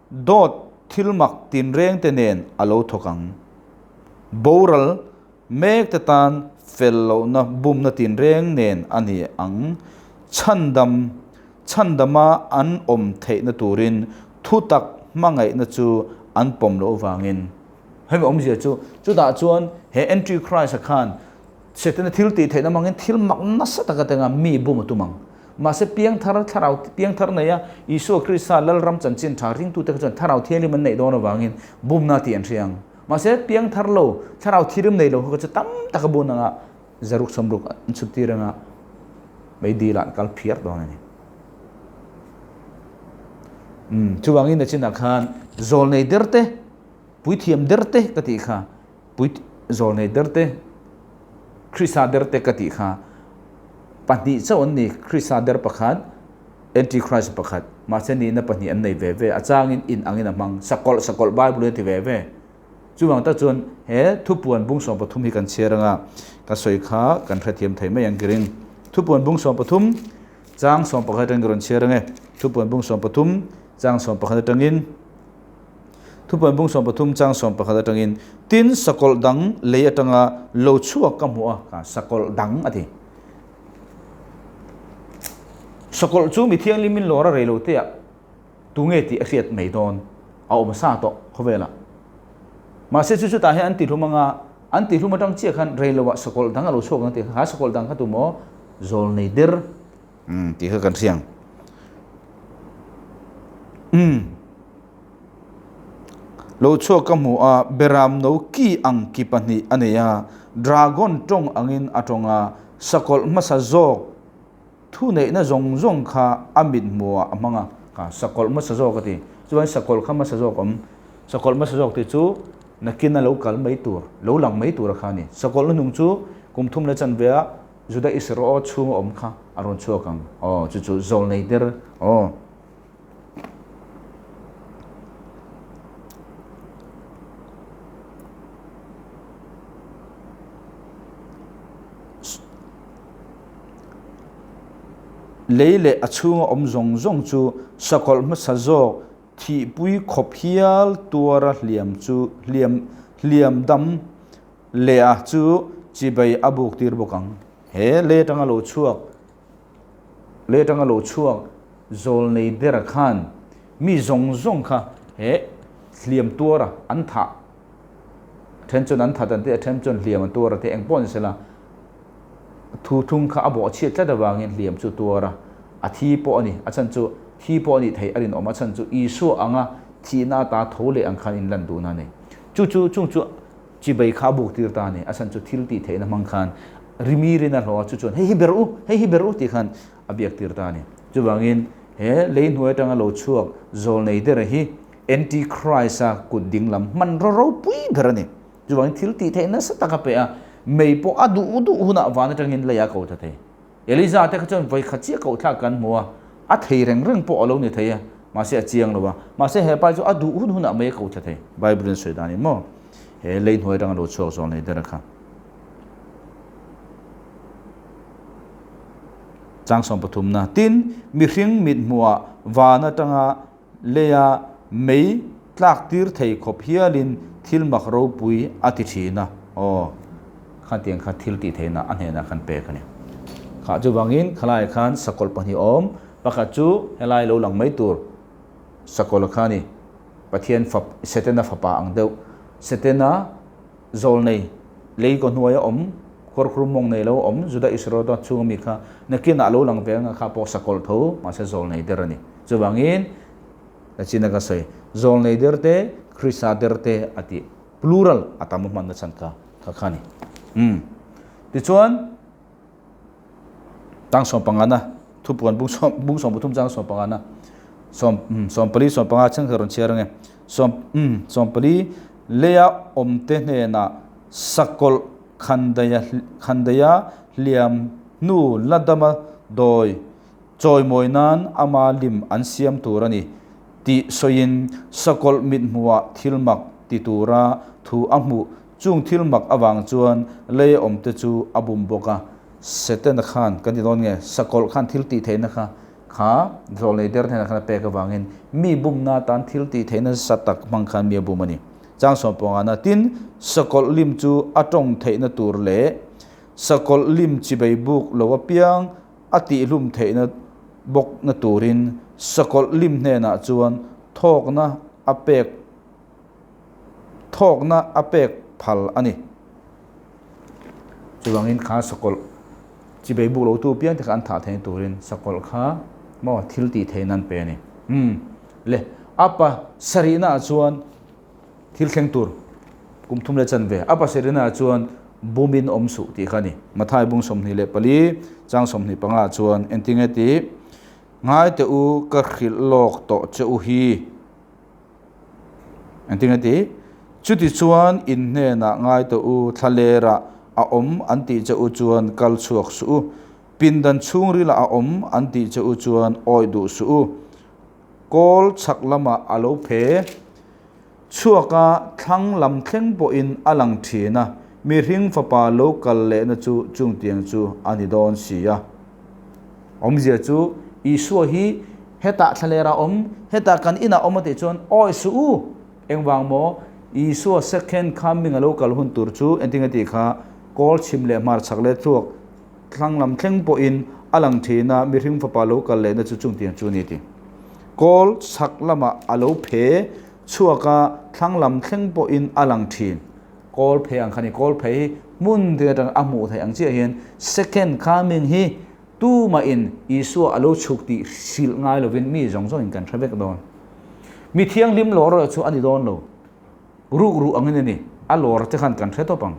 dawt, thil mak tinreng te nen a lo thawk ang. Boral Mek te tan fel lohna bumna tinreng nen a ni ang. Chhandam, chhandama an awm theihna turin thutak hmangaihna chu an pawm loh avangin. Hemi awmzia chu, chutah chuan he Antichrist-a khan Setana thil tih theihna hmangin thil mak nasa taka tenga mi bum a tum ang. Mahse piangthar, thlarau piangthar neia Isua Krista Lalram chanchin tha ringtute kha chuan thlarau thianghlim an neih dawn avangin bumna tih an hria ang. Mahse piangthar lo, thlarau thirim nei lo kha chu tam taka bun anga zaruk sawmruk an chhut tir anga mei dil ah an kal phiar dawn a ni. Umm chuvangin nachinah khan zawlnei der te, puithiam der te ka tih kha pui zawlnei der te, Krista der te ka tih kha pahnih chauh an ni, Krista der pakhat, Antichrist pakhat, mahse nihna pahnih an nei ve ve, a changin in angin a hmang, sakawlh sakawlh Bible in a ti ve ve. Chuvang tak chuan he thupuan bung 13 hi kan chhiar anga ka sawi kha kan hrethiam thei mai ang ka ring. Thupuan bung 13 chang 11 atangin ka rawn chhiar ange. Thupuan bung 13 chang 11 atangin. Thupuan bung 13 chang 11 atangin, Tin, sakawlh dang lei atanga lo chhuak ka hmuh a, ka sakawlh dang a ti. Sakawlh chu mi thianghlimin lawr a rei lo te ah tunge tih a hriat mai dawn, a awm sa tawh khawvelah. Mahse chu chutah hian an tihlum anga, an tihlum atang chiah khan rei loah sakawlh dang a lo chhuak ang a ti. Kha sakawlh dang kha tu maw? Zawlnei der. Umm tih kha kan hria ang. Umm. Lo chhuak ka hmu a, beram no ki ang ki pahnih a nei a, dragon tawng angin a tawng a, sakawlh hmasa zawk thu neihna zawng zawng kha a mit hmuhah a hmang a, kha sakawlh hmasa zawk a ti. Chuan sakawlh kha hmasa zawk awm, sakawlh hmasa zawk tih chu nakin a lo kal mai tur, lo lang mai tur a kha a ni. Sakawlh hnuhnung chu kum thum leh chanve ah Juda Israel chhunga awm kha a rawn chhuak ang. Aw, chu chu zawlnei der. Aw. Lei leh a chhunga awm zawng zawng chu sakawlh hmasa zawk thihpui khawp hial tuara hliam chu hliam hliam dam Lea chu chibai a buk tir bawk ang. He lei atanga lo chhuak, lei atanga lo chhuak zawlnei bera khan mi zawng zawng kha he hliam tuara an thah, a then chuan an that an ti, a then chuan hliam an tuar a ti, eng pawh ni sela thu thung kha a bawhchhiat tlat avangin hliam chu tuar a, a thi pawh a ni, a chhan chu thi pawh a nih theih a rinawm, a chhan chu Isua anga thihna ata tho leh ang khan inlan duhna a ni. Chu chu chung chu Chibai kha a buk tir ta a ni. A chhan chu thil tih theihna hmang khan rimi rin a hlawh a, chu chuan hei hi ber u, hei hi ber u tih khan a biak tir ta a ni. Chuvangin he lei hnuai atanga lo chhuak zawlnei dera hi Antichrist-a kut dinglam hmanraw ropui ber a ni. Chuvangin thil tih theih nasa tak a pe a, mei pawh a duh duh hunah van atangin lei a ko ta thei. Eliza te kha chuan vawi khat chiah koh thlak kan hmu a, a thei reng reng pawh a lo ni thei a, mahse a chiang lo a. Mahse he pa chu a duh hun hunah mai a ko thla thei. Bible in sawi dan in maw? He lei hnuai atanga lo chhuak zawng nei der kha. Chang 13 na, Tin, mihring mit hmuhah van atanga leia mei tlak tir thei khawp hialin thil mak ropui a ti thin a. Aw, khatiang kha thil tih theihna a hnenah khan pek a ni. Kha chuvangin khalaiah khan sakawlh pahnih awm, pakhat chu helai lo lang mai tur sakawlh kha a ni, Pathian fap, Setana fapa ang deuh, Setana zawlnei, lei kaw hnuaia awm, khuarkhur mawng nei lo awm, Juda Israelta chhunga mi kha nakinah lo lang ve anga kha pawh sakawlh tho, mahse zawlnei der a ni. Chuvangin, ka china ka sawi, zawlnei der te, Krista der te a tih, plural a tam a hmanna chhan kha kha kha a ni. Umm. Tichuan, tang sawmpangana, thupuan bung sawm, bung 13 chang sawmpangana, sawm, umm, 14, 15 chhan kha rawn chhiar ange. Sawm, umm, 14, leia awmte hnenah sakawlh khandaia, khandaia hliam hnu la dama dawi, Chawimawi nan ama lim an siam tur a ni tih sawiin sakawlh mithmuhah thil mak ti tura thu a hmuh. Chung thil mak avang chuan lei awmte chu a bum bawk a. Setana khan kan ti dawn nge sakawlh khan thil tih theihna kha kha zawlnei der hnenah khan a pek avangin mi bumna atan thil tih theihna nasa tak hmang khan mi a bum a ni. Chang sawmpawngana tin sakawlh lim chu a tawng theihna tur leh sakawlh lim chibei buk lo apiang a tihlum theihna bawkna turin sakawlh lim hnenah chuan thawkna a pek thawkna a pek phal a ni. Chuvangin kha sakawlh chi bei buk lotu piang te kha an thah theihna turin sakawlh kha maw thil tih theihna an pe a ni. Umm le a pa sarihna ah chuan thil thleng tur kum thum leh chanve a pa sarihna ah chuan bumin awm suh tih kha a ni. Mathai bung 24 chang 25 ah chuan engtinge tih ngai teh u ka hrilh lawk tawh che u hi. Engtin a ti? Chutichuan in hnenah ngai tawh u, thlalerah a awm an tih che u chuan kal chhuak suh u, pindan chhungrilah a awm an tih che u chuan awih duh suh u. Kawl chhak lamah a lo phe chhuak a, thlang lam thleng pawhin a lang thin a, mihring fapa lo kal lehna chu chungtiang chu a ni dawn si a. Awmzia chu Isua hi hetah thlaler a awm, hetah kan inah awm a tih chuan awi suh u! Engvang maw? Isua second coming a lo kal hun tur chu engtin a tih kha kawl chhim leh hmar chhak leh thluak thlang lam thleng pawhin a lang thin a, mihring fapa lo kal lehna chu chungtiang chu a ni ti. Kawl chhak lamah a lo phe chhuak a, thlang lam thleng pawhin a lang thin. Kawl phei ang kha ni, kawl phei hi hmun tin atang a hmuh theih ang chiah hian second coming hi tumahin Isua a lo chhuk tih hrilh ngai lovin mi zawng zawngin kan hre vek dawn. Mi thianghlim lawr erawh chu a ni dawn lo, ruk ruh angin a ni, a lawr te khan kan hre tawp ang.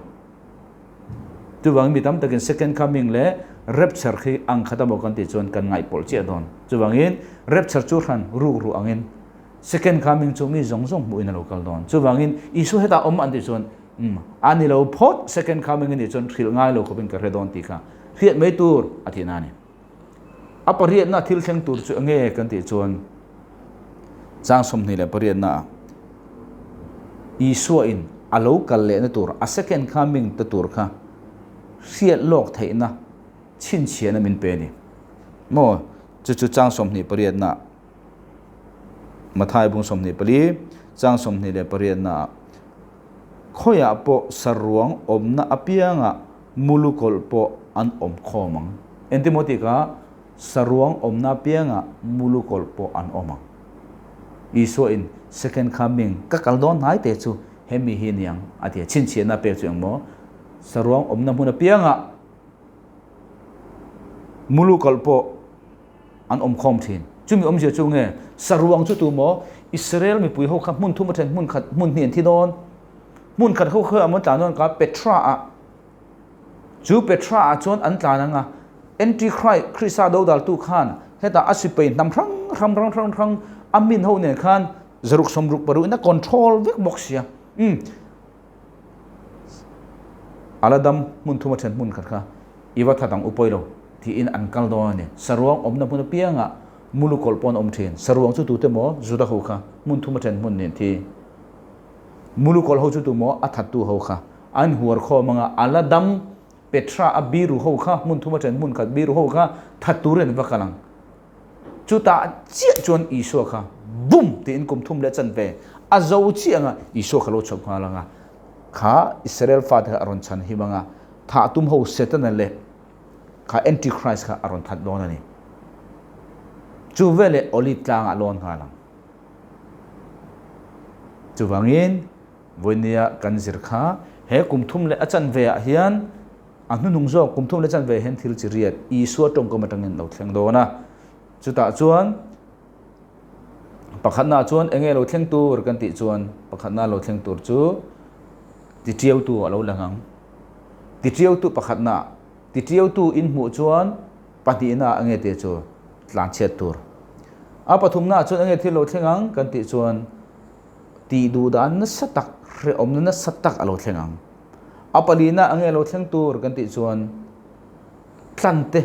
Chuvangin mi tam takin second coming leh rapture khi ang khat amaw kan tih chuan kan ngaihpawlh chiah dawn. Chuvangin rapture chu hran ruk ruh angin Second coming chu mi zawng zawng hmuhin a lo kal dawn. Chuvangin Isua hetah awm an tih chuan umm a ni lo phawt second coming a nih chuan hrilh ngai lo khawpin ka hre dawn tih kha hriat mai tur a tihna a ni. A pariatna thil thleng tur chu enge kan tih chuan chang 28 ah Isua in a lo kal lehna tur a second coming ta tur kha hriat lawk theihna chhinchhiahna min pe a ni. Maw chu chu chang 28 ah Mathai bung 24, chang 28 naah, Khawiah pawh saruang awmna apiangah mulu kawlh pawh an awm khawm ang. Engti maw tih kha, saruang awmna apiangah mulu kawlh pawh an awm ang. Isua in second coming ka kal dawn hnai te chu hemi hi niang a ti a, chhinchhiahna pek chu engmaw saruang awmna hmun apiangah mulu kawlh pawh an awm khawm thin. Chumi awmzia chu nge? Saruang chu tu maw? Israel mipui ho kha hmun thum a then hmun khat hmun hnih an thi dawn. Hmun khat ho kha an tlan dawn ka Petra ah. Chu Petra ah chuan an tlan anga Antichrist Krista dodal tu khan hetah a sipai hnam hrang hrang hrang hrang hrang a min ho nen khan zaruk sawmruk paruk in a control vek bawk sia. Um Ala dam hmun thum a then hmun khat kha i va that ang u pawi lo tiin an kal dawn a ni. Saruang awmna hmun apiangah mulu kawlh pawh an awm thin. Saruang chu tute maw Juda ho kha hmun thum a then hmun nen thi. Mulu kawlh ho chu tu maw a thattu ho kha an huar khawm anga ala dam Petra a biru ho kha hmun thum a then hmun khat biru ho kha that turin an va kal ang. Chutah chiah chuan Isua kha bum tiin kum thum leh chanve a zo chiah anga Isua kha lo chhuak nghal anga kha Israel fate kha a rawn chhan him anga thah tum ho Setana leh kha Antichrist kha a rawn that dawn a ni. Chu veleh Olive tlangah lawn nghal ang. Chuvangin vawinia kan zir kha he kum thum leh a chanve ah hian A hnuhnung zawk kum thum leh chanve hian thil chi riat Isua tawngkam atangin lo thleng dawn a. Chutah chuan pakhatna chuan enge lo thleng tur kan tih chuan pakhatna lo thleng tur chu titiautu a lo lang ang. Titiautu pakhatna titiautu in hmuh chuan pahnihna enge te chu tlanchhiat tur. A pathumna chuan enge thil lo thleng ang kan tih chuan tih duh dan nasa tak hrehawmna nasa tak a lo thleng ang. A palina ange lo thleng tur kan tih chuan tlante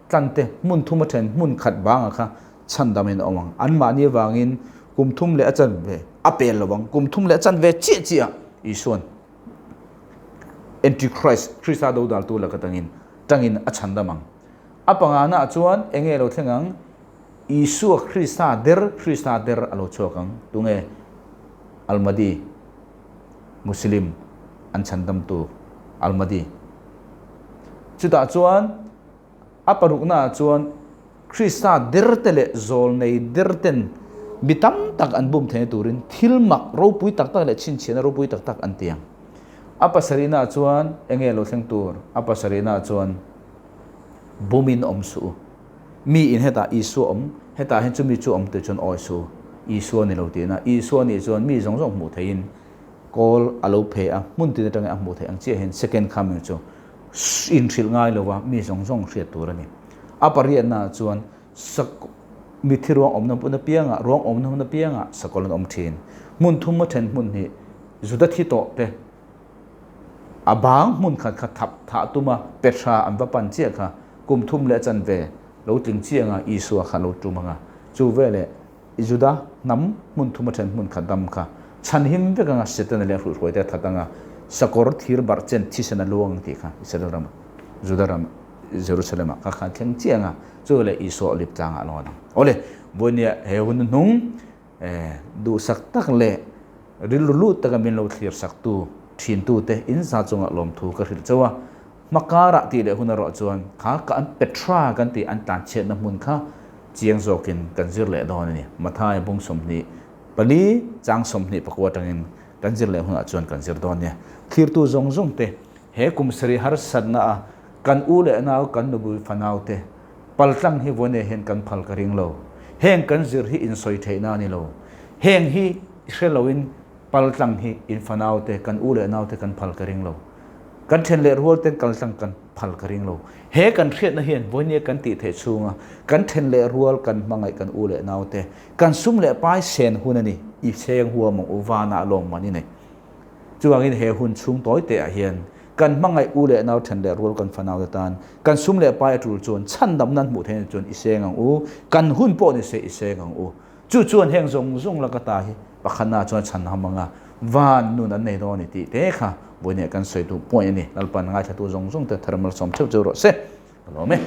tlante hmun thum a then hmun khat banga kha chhandamin a awm ang. Anmahni avangin kum thum leh a chanve a pel lo ang. Kum thum leh a chanve chiah chiah Isuan Antichrist, Krista dodaltu laka tangin tangin a chhandam ang. A pangana ah chuan enge lo thleng ang? Isua Krista der, Krista der a lo chhuak ang. Tunge? Almadi. Muslim an chhandamtu Al-Mahdi. Chutah chuan a paruknaah chuan Krista derte leh zawlnei derten Mi tam tak an bum theihna turin thil mak ropui tak tak leh chhinchhiahna ropui tak tak an ti ang. A pasarihnaah chuan enge lo thleng tur? A pasarihnaah chuan bumin awm suh u. Mi in hetah Isua awm, hetah hian chumi chu awm tih chuan awi suh u. Isua ni lo tihna. Isua nih chuan mi zawng zawng hmuh theihin kawl a lo phe a, hmun tin atangin a hmuh theih ang chiah hian second coming chu inhrilh ngai lova mi zawng zawng hriat tur a ni. A pariatnaah chuan Mithi ruang awmna hmun apiangah, ruang awmna hmun apiangah sakawlh an awm thin. Hmun thum a then hmun hi Juda thi tawh te a bang hmun khat kha thap thah tuma Petra an va pan chiah kha kum thum leh a chanve lo tling chiah anga Isua kha lo tum anga chu veleh Juda hnam hmun thum a then hmun khat dam kha chhanhim vek anga Setana leh a hruihhruai te a that anga sakawr thir barh chen thisen a luang tih kha Israel rama Juda ram Jerusalem ah ka khan thleng chiah anga chu leh Isua Olive tlangah a lo ang. Awle, vawinia he hun hnung duhsak tak leh rilru lut taka min lo thlir sak tu thin tu te in za chungah lawmthu ka hrilh chauh a. Hmakarah tih leh hun erawh chuan kha ka an Petra kan tih an tlanchhiatna hmun kha chiang zawkin kan zir leh dawn a ni. Matthai bung 24 chang 24 atangin kan zir leh hunah chuan kan zir dawn nia. Thlirtu zawng zawng te He kum sarih harsatna a kan u leh nau kan nupui fanau te paltlang hi vawiin hian kan phal ka ring lo. Heng kan zir hi insawi theihna a ni lo. Heng hi hre loin paltlang hi in fanau te kan u leh nau te kan phal ka ring lo. Kan then leh rual ten kaltlang kan phal ka ring lo. He kan hriatna hian vawiin kan tih theih chhunga kan then leh rual kan hmangaih kan u leh nau te kan sum leh pai sen hun a ni. I cheng huam ang u vanah lawmman i nei. Chuvangin he hun chhung tawi te ah hian kan hmangaih u leh nau then leh rual kan fanau te tan kan sum leh pai a tul chuan chhandam nan hmuh theihna chuan i seng ang u, kan hun pawh ni se i seng ang u. Chu chuan heng zawng zawng laka ta hi pakhatna chuan chhan ham anga van nun an nei dawn a ni tih te kha vawiin ah kan sawi duh point a ni. Lalpan ngaithlatu zawng zawng te thar malsawm theuh cheu rawh se. Ka lawm e.